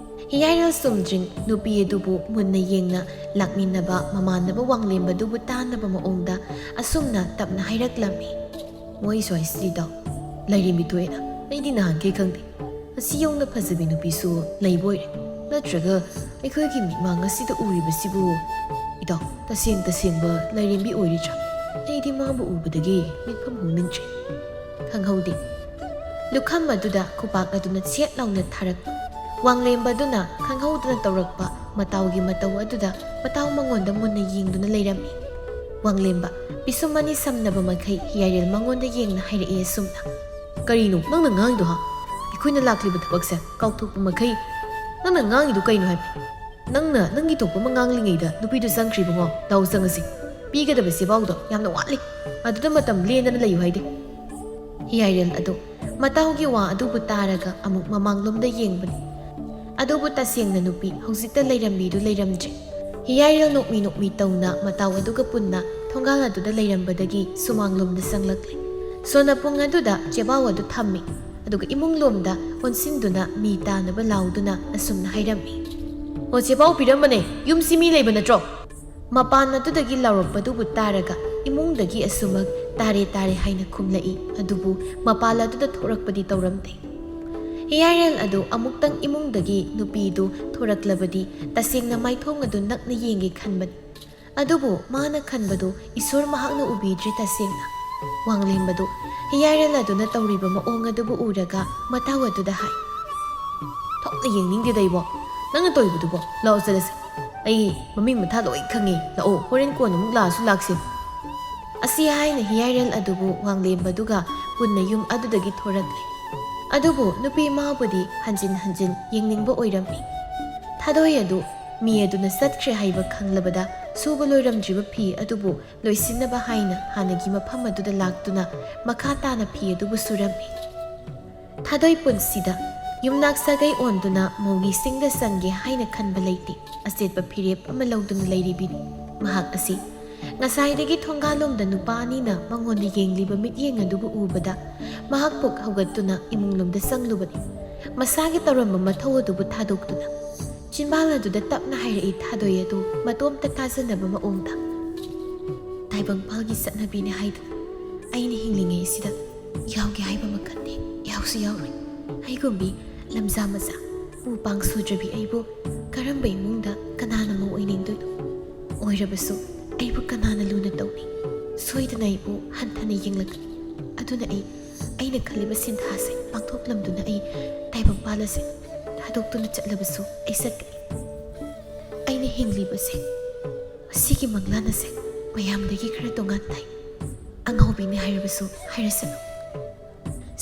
ꯍꯤꯌꯥꯏꯔꯦꯜ ꯆꯨꯝꯗ꯭ꯔꯤꯡ ꯅꯨꯄꯤ ꯑꯗꯨꯕꯨ ꯃꯨꯟꯅ ꯌꯦꯡꯅ ꯂꯥꯛꯃꯤꯟꯅꯕ ꯃꯃꯥꯟꯅꯕ ꯋꯥꯡꯂꯦꯝꯕꯗꯨꯕꯨ ꯇꯥꯅꯕ ꯃꯑꯣꯡꯗ ꯑꯁꯨꯝꯅ ꯇꯞꯅ ꯍꯥꯏꯔꯛꯂꯝꯃꯤ꯫ ꯃꯣꯏ ꯁ꯭ꯋꯥꯏꯁꯤꯗ ꯂꯥꯏꯔꯦꯝꯕꯤ ꯊꯣꯛꯑꯦꯅ ꯑꯩꯗꯤ ꯅꯍꯥꯟꯈꯩ ꯈꯪꯗꯦ꯫ ꯑꯁꯤ ꯌꯧꯅ ꯐꯖꯕꯤ ꯅꯨꯄꯤꯁꯨ ꯂꯩꯕ ꯑꯣꯏꯔꯦ꯫ ꯅꯠꯇ꯭ꯔꯒ ꯑꯩꯈꯣꯏꯒꯤ ꯃꯤꯠꯃꯥꯡ ꯑꯁꯤꯗ ꯎꯔꯤꯕꯁꯤꯕꯨ? ꯏꯇꯥꯎ, ꯇꯁꯦꯡ ꯇꯁꯦꯡꯕ ꯂꯥꯏꯔꯦꯝꯕꯤ ꯑꯣꯏꯔꯤꯗ꯭ꯔꯥ? ꯑꯩꯗꯤ ꯃꯥꯕꯨ ꯎꯕꯗꯒꯤ ꯃꯤꯠꯐꯝ ꯍꯣꯡꯅꯤꯡꯗ꯭ꯔꯦ꯫ ꯈꯪꯍꯧꯗꯦ꯫ ꯂꯨꯈꯝ ꯑꯗꯨꯗ ꯈꯨꯄꯥꯛ ꯑꯗꯨꯅ ꯁꯦꯠ ꯂꯥꯎꯅ ꯊꯥꯔꯛ꯫ ꯋꯥꯡꯂꯦꯝꯕ ꯑꯗꯨꯅ ꯈꯪꯍꯧꯗꯅ ꯇꯧꯔꯛꯄ ꯃꯇꯥꯎꯒꯤ ꯃꯇꯧ ꯑꯗꯨꯗ ꯃꯇꯥꯎ ꯃꯉꯣꯟꯗ ꯃꯨꯟꯅ ꯌꯦꯡꯗꯨꯅ ꯂꯩꯔꯝꯃꯤ꯫ ꯋꯥꯡꯂꯦꯝꯕ, ꯄꯤꯁꯨꯝ ꯑꯅꯤ ꯁꯝꯅꯕ ꯃꯈꯩ ꯍꯤꯌꯥꯏꯔꯦꯜ ꯃꯉꯣꯟꯗ ꯌꯦꯡꯅ ꯍꯥꯏꯔꯛꯑꯦ ꯑꯁꯨꯝꯅ꯫ ꯀꯔꯤꯅꯣ ꯅꯪꯅ ꯉꯥꯡꯉꯤꯗꯣ, ꯍꯥ? ꯑꯩꯈꯣꯏꯅ ꯂꯥꯛꯂꯤꯕ ꯊꯕꯛꯁꯦ ꯀꯥꯎꯊꯣꯛꯄ ꯃꯈꯩ ꯅꯪꯅ ꯉꯥꯡꯉꯤꯗꯣ ꯀꯩꯅꯣ ꯍꯥꯏꯕꯅꯤ? ꯅꯪꯅ ꯅꯪꯒꯤ ꯊꯣꯛꯄ ꯑꯃ ꯉꯥꯡꯂꯤꯉꯩꯗ ꯅꯨꯄꯤꯗꯨ ꯆꯪꯈ꯭ꯔꯤꯕꯉꯣ꯫ ꯂꯥꯎ ꯆꯪꯉꯁꯤ꯫ ꯄꯤꯒꯗꯕ ꯆꯦꯕꯥꯎꯗꯣ ꯌꯥꯝꯅ ꯋꯥꯠꯂꯤ꯫ ꯑꯗꯨꯗ ꯃꯇꯝ ꯂꯦꯟꯗꯅ ꯂꯩꯌꯨ ꯍꯥꯏꯗꯦ꯫ ꯍꯤꯌꯥꯏꯔꯦꯜ ꯑꯗꯨ ꯃꯇꯥꯎꯒꯤ ꯋꯥ ꯑꯗꯨꯕꯨ ꯇꯥꯔꯒ ꯑꯃꯨꯛ ꯃꯃꯥꯡꯂꯣꯝꯗ ꯌꯦꯡꯕꯅꯤ꯫ ꯑꯗꯨꯕꯨ ꯇꯁꯦꯡꯅ ꯅꯨꯄꯤ ꯍꯧꯖꯤꯛꯇ ꯂꯩꯔꯝꯃꯤꯗꯨ ꯂꯩꯔꯝꯗ꯭ꯔꯦ꯫ ꯍꯤꯌꯥꯏꯔꯦꯜ ꯅꯣꯛꯃꯤ ꯅꯣꯛꯃꯤ ꯇꯧꯅ ꯃꯇꯥꯎ ꯑꯗꯨꯒ ꯄꯨꯟꯅ ꯊꯣꯡꯒꯥꯜ ꯑꯗꯨꯗ ꯂꯩꯔꯝꯕꯗꯒꯤ ꯁꯨꯃꯥꯡꯂꯣꯝꯗ ꯆꯪꯂꯛꯂꯦ꯫ ꯁꯣꯅ ꯄꯨꯡ ꯑꯗꯨꯗ ꯆꯦꯕꯥꯎ ꯑꯗꯨ ꯊꯝꯃꯤ꯫ ꯑꯗꯨꯒ ꯏꯃꯨꯡ ꯂꯣꯝꯗ ꯑꯣꯟꯁꯤꯟꯗꯨꯅ ꯃꯤ ꯇꯥꯅꯕ ꯂꯥꯎꯗꯨꯅ ꯑꯁꯨꯝꯅ ꯍꯥꯏꯔꯝꯃꯤ꯫ "ꯑꯣ, ꯆꯦꯕꯥꯎ ꯄꯤꯔꯝꯕꯅꯦ, ꯌꯨꯝꯁꯤ ꯃꯤ ꯂꯩꯕ ꯅꯠꯇ꯭ꯔꯣ?" ꯃꯄꯥꯟ ꯑꯗꯨꯗꯒꯤ ꯂꯥꯎꯔꯛꯄꯗꯨꯕꯨ ꯇꯥꯔꯒ ꯏꯃꯨꯡꯗꯒꯤ ꯑꯁꯨꯃꯛ "ꯇꯥꯔꯦ, ꯇꯥꯔꯦ" ꯍꯥꯏꯅ ꯈꯨꯝꯂꯛꯏ꯫ ꯑꯗꯨꯕꯨ ꯃꯄꯥꯟ ꯑꯗꯨꯗ ꯊꯣꯔꯛꯄꯗꯤ ꯇꯧꯔꯝꯗꯦ꯫ ꯍꯤꯌꯥꯏꯔꯦꯜ ꯑꯗꯨ ꯑꯃꯨꯛꯇꯪ ꯏꯃꯨꯡꯗꯒꯤ ꯅꯨꯄꯤꯗꯨ ꯊꯣꯔꯛꯂꯕꯗꯤ ꯇꯁꯦꯡꯅ ꯃꯥꯏꯊꯣꯡ ꯑꯗꯨ ꯅꯛꯅ ꯌꯦꯡꯒꯦ ꯈꯟꯕꯅꯤ꯫ ꯑꯗꯨꯕꯨ ꯃꯥꯅ ꯈꯟꯕꯗꯨ ꯏꯁꯣꯔ ꯃꯍꯥꯛꯅ ꯎꯕꯤꯗ꯭ꯔꯤ ꯇꯁꯦꯡꯅ꯫ ꯋꯥꯡꯂꯦꯝꯕꯗꯨ ꯍꯤꯌꯥꯏꯔꯦꯜ ꯑꯗꯨꯅ ꯇꯧꯔꯤꯕ ꯃꯑꯣꯡ ꯑꯗꯨꯕꯨ ꯎꯔꯒ ꯃꯇꯥꯎ ꯑꯗꯨꯗ ꯍꯥꯏ, "ꯊꯣꯛꯅ ꯌꯦꯡꯅꯤꯡꯗꯦꯗ ꯏꯕꯣ, ꯅꯪꯅ ꯇꯧꯔꯤꯕꯗꯨꯕꯣ꯫ ꯂꯥꯛꯑꯣ ꯆꯠꯂꯁꯤ꯫ "ꯑꯩ ꯃꯃꯤꯡ ꯃꯊꯥ ꯂꯣꯏ ꯈꯪꯉꯤ, ꯂꯥꯛꯑꯣ, ꯍꯣꯔꯦꯟ ꯀꯣꯟꯅ ꯑꯃꯨꯛ ꯂꯥꯛꯑꯁꯨ ꯂꯥꯛꯁꯤ"꯫ ꯑꯁꯤ ꯍꯥꯏꯅ ꯍꯤꯌꯥꯏꯔꯦꯜ ꯑꯗꯨꯕꯨ ꯋꯥꯡꯂꯦꯝꯕꯗꯨꯒ ꯄꯨꯟꯅ ꯌꯨꯝ ꯑꯗꯨꯗꯒꯤ ꯊꯣꯔꯛꯂꯦ꯫ ꯑꯗꯨꯕꯨ ꯅꯨꯄꯤ ꯑꯃꯕꯨꯗꯤ ꯍꯟꯖꯤꯟ ꯍꯟꯖꯤꯟ ꯌꯦꯡꯅꯤꯡꯕ ꯑꯣꯏꯔꯝꯃꯤ꯫ ꯊꯥꯗꯣꯏ ꯑꯗꯨ ꯃꯤ ꯑꯗꯨꯅ ꯆꯠꯈ꯭ꯔꯦ ꯍꯥꯏꯕ ꯈꯪꯂꯕꯗ ꯁꯨꯕ ꯂꯣꯏꯔꯝꯗ꯭ꯔꯤꯕ ꯐꯤ ꯑꯗꯨꯕꯨ ꯂꯣꯏꯁꯤꯟꯅꯕ ꯍꯥꯏꯅ ꯍꯥꯟꯅꯒꯤ ꯃꯐꯝ ꯑꯗꯨꯗ ꯂꯥꯛꯇꯨꯅ ꯃꯈꯥ ꯇꯥꯅ ꯐꯤ ꯑꯗꯨꯕꯨ ꯁꯨꯔꯝꯃꯤ꯫ ꯊꯥꯗꯣꯏ ꯄꯨꯟꯁꯤꯗ ꯌꯨꯝꯅꯥꯛ ꯁꯥꯒꯩ ꯑꯣꯟꯗꯨꯅ ꯃꯧꯒꯤ ꯁꯤꯡꯗ ꯆꯪꯒꯦ ꯍꯥꯏꯅ ꯈꯟꯕ ꯂꯩꯇꯦ꯫ ꯑꯆꯦꯠꯄ ꯐꯤꯔꯦꯞ ꯑꯃ ꯂꯧꯗꯨꯅ ꯂꯩꯔꯤꯕꯤꯅꯤ꯫ ꯃꯍꯥꯛ ꯑꯁꯤ ꯉꯁꯥꯏꯗꯒꯤ ꯊꯣꯡꯒꯥꯜꯂꯣꯝꯗ ꯅꯨꯄꯥ ꯑꯅꯤꯅ ꯃꯉꯣꯟꯗ ꯌꯦꯡꯂꯤꯕ ꯃꯤꯠꯌꯦꯡ ꯑꯗꯨꯕꯨ ꯎꯕꯗ ꯃꯍꯥꯛ ꯄꯨꯛ ꯍꯧꯒꯠꯇꯨꯅ ꯏꯃꯨꯡꯂꯣꯝꯗ ꯆꯪꯂꯨꯕꯅꯤ꯫ ꯃꯁꯥꯒꯤ ꯇꯧꯔꯝꯕ ꯃꯊꯧ ꯑꯗꯨꯕꯨ ꯊꯥꯗꯣꯛꯇꯨꯅ ꯆꯤꯟꯕꯥꯜ ꯑꯗꯨꯗ ꯇꯞꯅ ꯍꯥꯏꯔꯛꯏ ꯊꯥꯗꯣꯏ ꯑꯗꯨ ꯃꯇꯣꯝꯇ ꯇꯥꯖꯅꯕ ꯃꯑꯣꯡꯗ꯫ "ꯇꯥꯏꯕꯪꯄꯥꯜꯒꯤ ꯆꯠꯅꯕꯤꯅꯤ ꯍꯥꯏꯗꯨꯅ ꯑꯩꯅ ꯍꯤꯡꯂꯤꯉꯩꯁꯤꯗ ꯌꯥꯎꯒꯦ ꯍꯥꯏꯕ ꯃꯈꯜꯗꯤ ꯌꯥꯎꯁꯨ ꯌꯥꯎꯔꯣꯏ꯫ ꯑꯩꯒꯨꯝꯕꯤ ꯂꯝꯖꯥ ꯃꯆꯥ, ꯎ ꯄꯥꯡ ꯁꯨꯗ꯭ꯔꯕꯤ ꯑꯩꯕꯨ ꯀꯔꯝꯕ ꯏꯃꯨꯡꯗ ꯀꯅꯥꯅ ꯃꯧ ꯑꯣꯏꯅꯤꯡꯗꯣꯏꯅꯣ? ꯑꯣꯏꯔꯕꯁꯨ ꯑꯩꯕꯨ ꯀꯅꯥꯅ ꯂꯨꯅ ꯇꯧꯅꯤ? ꯁꯣꯏꯗꯅ ꯑꯩꯕꯨ ꯍꯟꯊꯅ ꯌꯦꯡꯂꯛꯀꯅꯤ꯫ ꯑꯗꯨꯅ ꯑꯩ, ꯑꯩꯅ ꯈꯜꯂꯤꯕ ꯁꯤꯟꯊꯥꯁꯦ ꯄꯥꯡꯊꯣꯛꯂꯝꯗꯨꯅ ꯑꯩ ꯇꯥꯏꯕꯪꯄꯥꯜ ꯑꯁꯦ ꯊꯥꯗꯣꯛꯇꯨꯅ ꯆꯠꯂꯕꯁꯨ ꯑꯩ ꯆꯠꯀꯅꯤ꯫ ꯑꯩꯅ ꯍꯤꯡꯂꯤꯕꯁꯦ, ꯃꯁꯤꯒꯤ ꯃꯪꯂꯥꯟ ꯑꯁꯦ ꯃꯌꯥꯝꯗꯒꯤ ꯈꯔ ꯇꯣꯉꯥꯟ ꯇꯥꯏ꯫ ꯑꯉꯥꯎꯕꯤꯅꯤ ꯍꯥꯏꯔꯕꯁꯨ ꯍꯥꯏꯔꯁꯅꯨ"꯫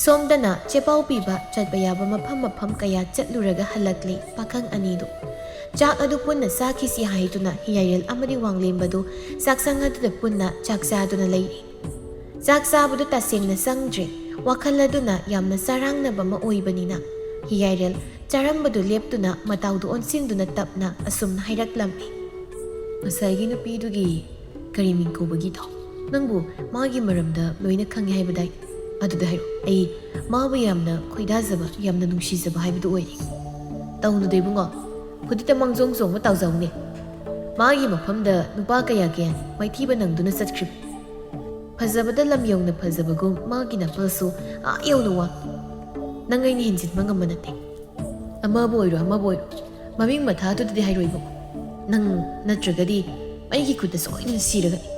ꯁꯣꯝꯗꯅ ꯆꯦꯄꯥꯎ ꯄꯤꯕ ꯆꯠꯄ ꯌꯥꯕ ꯃꯐꯝ ꯃꯐꯝ ꯀꯌꯥ ꯆꯠꯂꯨꯔꯒ ꯍꯜꯂꯛꯂꯤ ꯄꯥꯈꯪ ꯑꯅꯤꯗꯨ꯫ ꯆꯥꯛ ꯑꯗꯨ ꯄꯨꯟꯅ ꯆꯥꯈꯤꯁꯤ ꯍꯥꯏꯗꯨꯅ ꯍꯤꯌꯥꯏꯔꯦꯜ ꯑꯃꯗꯤ ꯋꯥꯡꯂꯦꯝꯕꯗꯨ ꯆꯥꯛꯁꯪ ꯑꯗꯨꯗ ꯄꯨꯟꯅ ꯆꯥꯛ ꯆꯥꯗꯨꯅ ꯂꯩꯔꯤ꯫ ꯆꯥꯛ ꯆꯥꯕꯗꯨ ꯇꯁꯦꯡꯅ ꯆꯪꯗ꯭ꯔꯦ꯫ ꯋꯥꯈꯜ ꯑꯗꯨꯅ ꯌꯥꯝꯅ ꯆꯔꯥꯡꯅꯕ ꯑꯃ ꯑꯣꯏꯕꯅꯤꯅ ꯍꯤꯌꯥꯏꯔꯦꯜ ꯆꯥꯔꯝꯕꯗꯨ ꯂꯦꯞꯇꯨꯅ ꯃꯇꯥꯎꯗꯨ ꯑꯣꯟꯁꯤꯟꯗꯨꯅ ꯇꯞꯅ ꯑꯁꯨꯝꯅ ꯍꯥꯏꯔꯛꯂꯝꯃꯤ꯫ "ꯉꯁꯥꯏꯒꯤ ꯅꯨꯄꯤꯗꯨꯒꯤ ꯀꯔꯤ ꯃꯤꯡ ꯀꯧꯕꯒꯤꯗꯣ? ꯅꯪꯕꯨ ꯃꯥꯒꯤ ꯃꯔꯝꯗ ꯂꯣꯏꯅ ꯈꯪꯉꯦ ꯍꯥꯏꯕꯗꯥꯏ? ꯑꯗꯨꯗ ꯍꯥꯏꯔꯣ, ꯑꯩ ꯃꯥꯕꯨ ꯌꯥꯝꯅ ꯈꯣꯏꯗꯥꯖꯕ, ꯌꯥꯝꯅ ꯅꯨꯡꯁꯤꯖꯕ ꯍꯥꯏꯕꯗꯨ ꯑꯣꯏꯔꯦ"꯫ "ꯇꯧꯅꯨꯗ ꯏꯕꯨꯡꯉꯣ, ꯐꯨꯗꯤꯠꯇ ꯃꯥꯡꯖꯣꯡ ꯆꯣꯡꯕ ꯇꯥꯎꯖꯧꯅꯦ꯫ ꯃꯥꯒꯤ ꯃꯐꯝꯗ ꯅꯨꯄꯥ ꯀꯌꯥ ꯀꯌꯥ ꯃꯥꯏꯊꯤꯕ ꯅꯪꯗꯨꯅ ꯆꯠꯈ꯭ꯔꯤꯕ꯫ ꯐꯖꯕꯗ ꯂꯝ ꯌꯧꯅ ꯐꯖꯕꯒꯨꯝ ꯃꯥꯒꯤ ꯅꯥꯄꯜꯁꯨ ꯑꯥ ꯌꯧꯅ ꯋꯥꯡ꯫ ꯅꯪ ꯑꯩꯅ ꯍꯦꯟꯖꯤꯟꯕ ꯉꯝꯕ ꯅꯠꯇꯦ꯫ ꯑꯃꯕꯨ ꯑꯣꯏꯔꯣ, ꯑꯃꯕꯨ ꯑꯣꯏꯔꯣ, ꯃꯃꯤꯡ ꯃꯊꯥꯗꯨꯗꯗꯤ ꯍꯥꯏꯔꯣꯏꯕꯀꯣ꯫ ꯅꯪ ꯅꯠꯇ꯭ꯔꯒꯗꯤ ꯑꯩꯒꯤ ꯈꯨꯠꯇ ꯁꯣꯏꯗꯅ ꯁꯤꯔꯒꯅꯤ꯫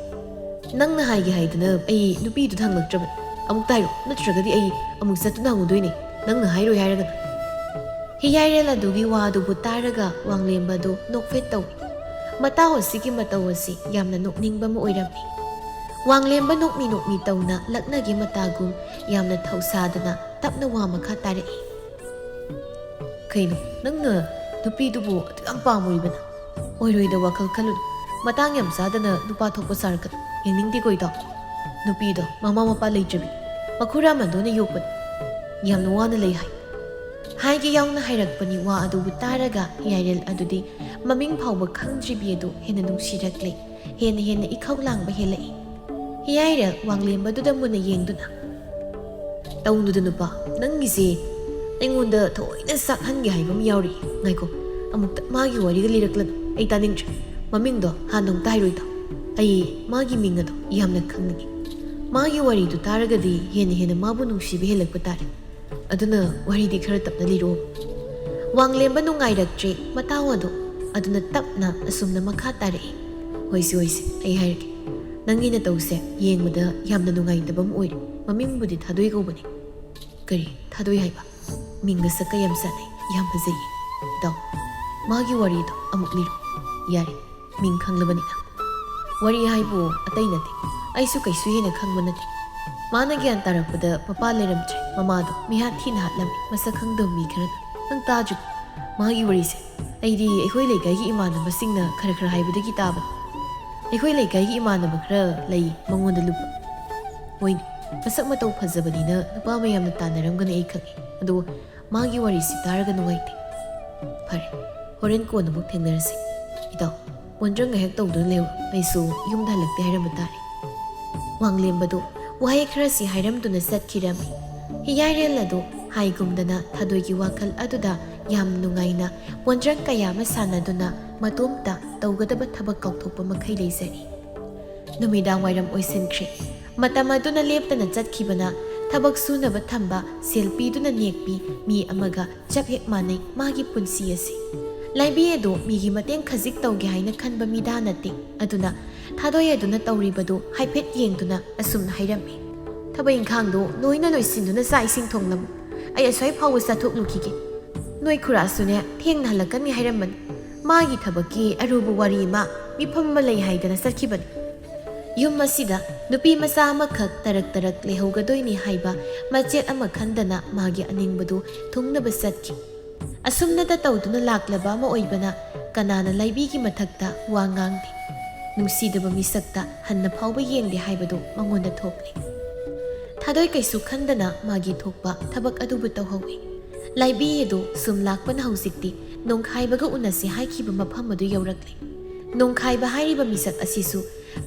ꯅꯪꯅ ꯍꯥꯏꯒꯦ ꯍꯥꯏꯗꯅ ꯑꯩ ꯅꯨꯄꯤꯗꯨꯗ ꯍꯪꯂꯛꯇ꯭ꯔꯕꯅꯤ꯫ ꯑꯃꯨꯛꯇ ꯍꯥꯏꯔꯣ, ꯅꯠꯇ꯭ꯔꯒꯗꯤ ꯑꯩ ꯑꯃꯨꯛ ꯆꯠꯇꯨꯅ ꯍꯪꯉꯨꯗꯣꯏꯅꯦ, ꯅꯪꯅ ꯍꯥꯏꯔꯣꯏ ꯍꯥꯏꯔꯒꯅ"꯫ ꯍꯤꯌꯥꯏꯔꯦꯜ ꯑꯗꯨꯒꯤ ꯋꯥꯗꯨꯕꯨ ꯇꯥꯔꯒ ꯋꯥꯡꯂꯦꯝꯕꯗꯨ ꯅꯣꯛꯐꯦꯠ ꯇꯧꯏ꯫ ꯃꯇꯥꯎ ꯑꯁꯤꯒꯤ ꯃꯇꯧ ꯑꯁꯤ ꯌꯥꯝꯅ ꯅꯣꯛꯅꯤꯡꯕ ꯑꯃ ꯑꯣꯏꯔꯝꯃꯤ꯫ ꯋꯥꯡꯂꯦꯝꯕ ꯅꯣꯛꯃꯤ ꯅꯣꯛꯃꯤ ꯇꯧꯅ ꯂꯛꯅꯒꯦ ꯃꯇꯥꯒꯨꯝ ꯌꯥꯝꯅ ꯊꯧꯁꯥꯗꯅ ꯇꯞꯅ ꯋꯥ ꯃꯈꯥ ꯇꯥꯔꯛꯏ꯫ "ꯀꯩꯅꯣ, ꯅꯪꯅ ꯅꯨꯄꯤꯗꯨꯕꯨ ꯑꯗꯨ ꯌꯥꯝ ꯄꯥꯝꯃꯨꯔꯤꯕꯅ? ꯑꯣꯏꯔꯣꯏꯗ ꯋꯥꯈꯜ ꯈꯜꯂꯨꯅꯨ꯫ ꯃꯇꯥꯡ ꯌꯥꯝ ꯆꯥꯗꯅ ꯅꯨꯄꯥ ꯊꯣꯛꯄ ꯁꯥꯔꯛꯀꯅꯨ꯫ ꯌꯦꯡꯅꯤꯡꯗꯦꯀꯣ ꯏꯇꯥꯎ꯫ ꯅꯨꯄꯤꯗꯣ ꯃꯃꯥ ꯃꯄꯥ ꯂꯩꯇ꯭ꯔꯤꯕꯅꯤ꯫ ꯃꯈꯨꯔꯥ ꯃꯟꯗꯣꯅ ꯌꯣꯛꯄꯅꯤ꯫ ꯌꯥꯝꯅ ꯋꯥꯅ ꯂꯩ ꯍꯥꯏ"꯫ ꯍꯥꯏꯒꯦ ꯌꯥꯎꯅ ꯍꯥꯏꯔꯛꯄꯅꯤ꯫ ꯋꯥ ꯑꯗꯨꯕꯨ ꯇꯥꯔꯒ ꯍꯤꯌꯥꯏꯔꯦꯜ ꯑꯗꯨꯗꯤ ꯃꯃꯤꯡ ꯐꯥꯎꯕ ꯈꯪꯗ꯭ꯔꯤꯕꯤ ꯑꯗꯨ ꯍꯦꯟꯅ ꯅꯨꯡꯁꯤꯔꯛꯂꯦ꯫ ꯍꯦꯟꯅ ꯍꯦꯟꯅ ꯏꯈꯧ ꯂꯥꯡꯕ ꯍꯦꯜꯂꯛꯏ꯫ ꯍꯤꯌꯥꯏꯔꯦꯜ ꯋꯥꯡꯂꯦꯝꯕꯗꯨꯗ ꯃꯨꯟꯅ ꯌꯦꯡꯗꯨꯅ, "ꯇꯧꯅꯨꯗ ꯅꯨꯄꯥ, ꯅꯪꯒꯤꯁꯦ ꯑꯩꯉꯣꯟꯗ ꯊꯑꯣꯏꯅ ꯆꯥꯛꯍꯟꯒꯦ ꯍꯥꯏꯕ ꯑꯃ ꯌꯥꯎꯔꯤ꯫ ꯉꯥꯏꯈꯣ, ꯑꯃꯨꯛꯇ ꯃꯥꯒꯤ ꯋꯥꯔꯤꯒ ꯂꯤꯔꯛꯂꯅꯨ, ꯑꯩ ꯇꯥꯅꯤꯡꯗ꯭ꯔꯦ꯫ ꯃꯃꯤꯡꯗꯣ ꯍꯥꯟꯅ ꯑꯃꯨꯛꯇ ꯍꯥꯏꯔꯣꯏꯗ꯫ ꯑꯩ ꯃꯥꯒꯤ ꯃꯤꯡ ꯑꯗꯣ ꯌꯥꯝꯅ ꯈꯪꯅꯤꯡꯉꯤ꯫ ꯃꯥꯒꯤ ꯋꯥꯔꯤꯗꯨ ꯇꯥꯔꯒꯗꯤ ꯍꯦꯟꯅ ꯍꯦꯟꯅ ꯃꯥꯕꯨ ꯅꯨꯡꯁꯤꯕ ꯍꯦꯜꯂꯛꯄ ꯇꯥꯔꯦ꯫ ꯑꯗꯨꯅ ꯋꯥꯔꯤꯗꯤ ꯈꯔ ꯇꯞꯅ ꯂꯤꯔꯛꯑꯣ"꯫ ꯋꯥꯡꯂꯦꯝꯕ ꯅꯨꯡꯉꯥꯏꯔꯛꯇ꯭ꯔꯦ ꯃꯇꯥꯎ ꯑꯗꯣ꯫ ꯑꯗꯨꯅ ꯇꯞꯅ ꯑꯁꯨꯝꯅ ꯃꯈꯥ ꯇꯥꯔꯛꯏ꯫ "ꯍꯣꯏꯁꯦ, ꯍꯣꯏꯁꯦ, ꯑꯩ ꯍꯥꯏꯔꯒꯦ꯫ ꯅꯪꯒꯤ ꯅꯇꯧꯁꯦ ꯌꯦꯡꯕꯗ ꯌꯥꯝꯅ ꯅꯨꯡꯉꯥꯏꯇꯕ ꯑꯃ ꯑꯣꯏꯔꯦ꯫ ꯃꯃꯤꯡꯕꯨꯗꯤ ꯊꯥꯗꯣꯏ ꯀꯧꯕꯅꯤ"꯫ "ꯀꯔꯤ ꯊꯥꯗꯣꯏ ꯍꯥꯏꯕ? ꯃꯤꯡꯒ ꯁꯛꯀ ꯌꯥꯝ ꯆꯥꯟꯅꯩ, ꯌꯥꯝ ꯐꯖꯩꯌꯦ꯫ ꯏꯇꯥꯎ, ꯃꯥꯒꯤ ꯋꯥꯔꯤꯗꯣ ꯑꯃꯨꯛ ꯂꯤꯔꯣ꯫ ꯌꯥꯔꯦ, ꯃꯤꯡ ꯈꯪꯂꯕꯅꯤꯅ꯫ ꯋꯥꯔꯤ ꯍꯥꯏꯕꯨ ꯑꯇꯩ ꯅꯠꯇꯦ, ꯑꯩꯁꯨ ꯀꯩꯁꯨ ꯍꯦꯟꯅ ꯈꯪꯕ ꯅꯠꯇꯦ꯫ ꯃꯥꯅ ꯒ꯭ꯌꯥꯟ ꯇꯥꯔꯛꯄꯗ ꯃꯄꯥ ꯂꯩꯔꯝꯗ꯭ꯔꯦ, ꯃꯃꯥꯗꯣ ꯃꯤꯍꯥꯠ ꯊꯤꯅ ꯍꯥꯠꯂꯝꯃꯤ, ꯃꯁꯛ ꯈꯪꯗꯕ ꯃꯤ ꯈꯔꯅ꯫ ꯅꯪ ꯇꯥꯗ꯭ꯔꯤꯕꯣ? ꯃꯥꯒꯤ ꯋꯥꯔꯤꯁꯦ ꯑꯩꯗꯤ ꯑꯩꯈꯣꯏ ꯂꯩꯀꯥꯏꯒꯤ ꯏꯃꯥꯟꯅꯕꯁꯤꯡꯅ ꯈꯔ ꯈꯔ ꯍꯥꯏꯕꯗꯒꯤ ꯇꯥꯕꯅꯤ꯫ ꯑꯩꯈꯣꯏ ꯂꯩꯀꯥꯏꯒꯤ ꯏꯃꯥꯟꯅꯕ ꯈꯔ ꯂꯩ, ꯃꯉꯣꯟꯗ ꯂꯨꯞꯄ꯫ ꯍꯣꯏꯅꯦ, ꯃꯁꯛ ꯃꯇꯧ ꯐꯖꯕꯅꯤꯅ ꯅꯨꯄꯥ ꯃꯌꯥꯝꯅ ꯇꯥꯟꯅꯔꯝꯒꯅꯤ, ꯑꯩ ꯈꯪꯉꯤ꯫ ꯑꯗꯣ ꯃꯥꯒꯤ ꯋꯥꯔꯤꯁꯤ ꯇꯥꯔꯒ ꯅꯨꯡꯉꯥꯏꯇꯦ꯫ ꯐꯔꯦ, ꯍꯣꯔꯦꯟ ꯀꯣꯟꯅ ꯑꯃꯨꯛ ꯊꯦꯡꯅꯔꯁꯤ꯫ ꯏꯇꯥꯎ, ꯃꯣꯟꯗ꯭ꯔꯪ ꯉꯥꯏꯍꯥꯛ ꯇꯧꯗꯨꯅ ꯂꯩꯌꯨ, ꯑꯩꯁꯨ ꯌꯨꯝꯗ ꯍꯜꯂꯛꯇꯦ ꯍꯥꯏꯔꯝꯕ ꯇꯥꯔꯦ꯫ ꯋꯥꯡꯂꯦꯝꯕꯗꯨ ꯋꯥꯍꯩ ꯈꯔꯁꯤ ꯍꯥꯏꯔꯝꯗꯨꯅ ꯆꯠꯈꯤꯔꯝꯃꯤ꯫ ꯍꯤꯌꯥꯏꯔꯦꯜ ꯑꯗꯨ ꯍꯥꯏꯒꯨꯝꯗꯅ ꯊꯥꯗꯣꯏꯒꯤ ꯋꯥꯈꯜ ꯑꯗꯨꯗ ꯌꯥꯝ ꯅꯨꯡꯉꯥꯏꯅ ꯃꯣꯟꯗ꯭ꯔꯪ ꯀꯌꯥ ꯑꯃ ꯁꯥꯟꯅꯗꯨꯅ ꯃꯇꯣꯝꯇ ꯇꯧꯒꯗꯕ ꯊꯕꯛ ꯀꯥꯎꯊꯣꯛꯄ ꯃꯈꯩ ꯂꯩꯖꯔꯤ꯫ ꯅꯨꯃꯤꯗꯥꯡ ꯋꯥꯏꯔꯝ ꯑꯣꯏꯁꯤꯟꯈ꯭ꯔꯦ꯫ ꯃꯇꯝ ꯑꯗꯨꯅ ꯂꯦꯞꯇꯅ ꯆꯠꯈꯤꯕꯅ ꯊꯕꯛ ꯁꯨꯅꯕ ꯊꯝꯕ ꯁꯦꯜ ꯄꯤꯗꯨꯅ ꯅꯦꯛꯄꯤ ꯃꯤ ꯑꯃꯒ ꯆꯞ ꯍꯦꯛ ꯃꯥꯟꯅꯩ ꯃꯥꯒꯤ ꯄꯨꯟꯁꯤ ꯑꯁꯤ꯫ ꯂꯥꯏꯕꯤ ꯑꯗꯨ ꯃꯤꯒꯤ ꯃꯇꯦꯡ ꯈꯖꯤꯛ ꯇꯧꯒꯦ ꯍꯥꯏꯅ ꯈꯟꯕ ꯃꯤꯗꯥ ꯅꯠꯇꯦ꯫ ꯑꯗꯨꯅ ꯊꯥꯗꯣꯏ ꯑꯗꯨꯅ ꯇꯧꯔꯤꯕꯗꯨ ꯍꯥꯏꯐꯦꯠ ꯌꯦꯡꯗꯨꯅ ꯑꯁꯨꯝꯅ ꯍꯥꯏꯔꯝꯃꯤ, "ꯊꯕꯛ ꯏꯪꯈꯥꯡꯗꯨ ꯂꯣꯏꯅ ꯂꯣꯏꯁꯤꯟꯗꯨꯅ ꯆꯥꯛ ꯏꯁꯤꯡ ꯊꯣꯡꯂꯝꯃꯨ꯫ ꯑꯩ ꯑꯁ꯭ꯋꯥꯏ ꯐꯥꯎꯕ ꯆꯠꯊꯣꯛꯂꯨꯈꯤꯒꯦ꯫ ꯅꯣꯏ ꯈꯨꯔꯥꯁꯨꯅꯦ ꯊꯦꯡꯅ ꯍꯜꯂꯛꯀꯅꯤ ꯍꯥꯏꯔꯝꯕꯅꯤ꯫ ꯃꯥꯒꯤ ꯊꯕꯛꯀꯤ ꯑꯔꯨꯕ ꯋꯥꯔꯤ ꯑꯃ ꯃꯤꯐꯝ ꯑꯃ ꯂꯩ ꯍꯥꯏꯗꯅ ꯆꯠꯈꯤꯕꯅꯤ꯫ ꯌꯨꯝ ꯑꯁꯤꯗ ꯅꯨꯄꯤ ꯃꯆꯥ ꯑꯃꯈꯛ ꯇꯔꯛ ꯇꯔꯛ ꯂꯩꯍꯧꯒꯗꯣꯏꯅꯤ ꯍꯥꯏꯕ ꯃꯆꯦꯠ ꯑꯃ ꯈꯟꯗꯅ ꯃꯥꯒꯤ ꯑꯅꯤꯡꯕꯗꯨ ꯊꯨꯡꯅꯕ ꯆꯠꯈꯤ꯫ ꯑꯁꯨꯝꯅꯇ ꯇꯧꯗꯨꯅ ꯂꯥꯛꯂꯕ ꯑꯃ ꯑꯣꯏꯕꯅ ꯀꯅꯥꯅ ꯂꯥꯏꯕꯤꯒꯤ ꯃꯊꯛꯇ ꯋꯥ ꯉꯥꯡꯗꯦ꯫ ꯅꯨꯡꯁꯤꯗꯕ ꯃꯤꯁꯛꯇ ꯍꯟꯅ ꯐꯥꯎꯕ ꯌꯦꯡꯗꯦ ꯍꯥꯏꯕꯗꯨ ꯃꯉꯣꯟꯗ ꯊꯣꯛꯂꯦ꯫ ꯊꯥꯗꯣꯏ ꯀꯩꯁꯨ ꯈꯟꯗꯅ ꯃꯥꯒꯤ ꯊꯣꯛꯄ ꯊꯕꯛ ꯑꯗꯨꯕꯨ ꯇꯧꯍꯧꯏ꯫ ꯂꯥꯏꯕꯤ ꯑꯗꯨ ꯁꯨꯝ ꯂꯥꯛꯄꯅ ꯍꯧꯖꯤꯛꯇꯤ ꯅꯣꯡꯈꯥꯏꯕꯒ ꯎꯅꯁꯤ ꯍꯥꯏꯈꯤꯕ ꯃꯐꯝ ꯑꯗꯨ ꯌꯧꯔꯛꯂꯦ꯫ ꯅꯣꯡꯈꯥꯏꯕ ꯍꯥꯏꯔꯤꯕ ꯃꯤꯁꯛ ꯑꯁꯤꯁꯨ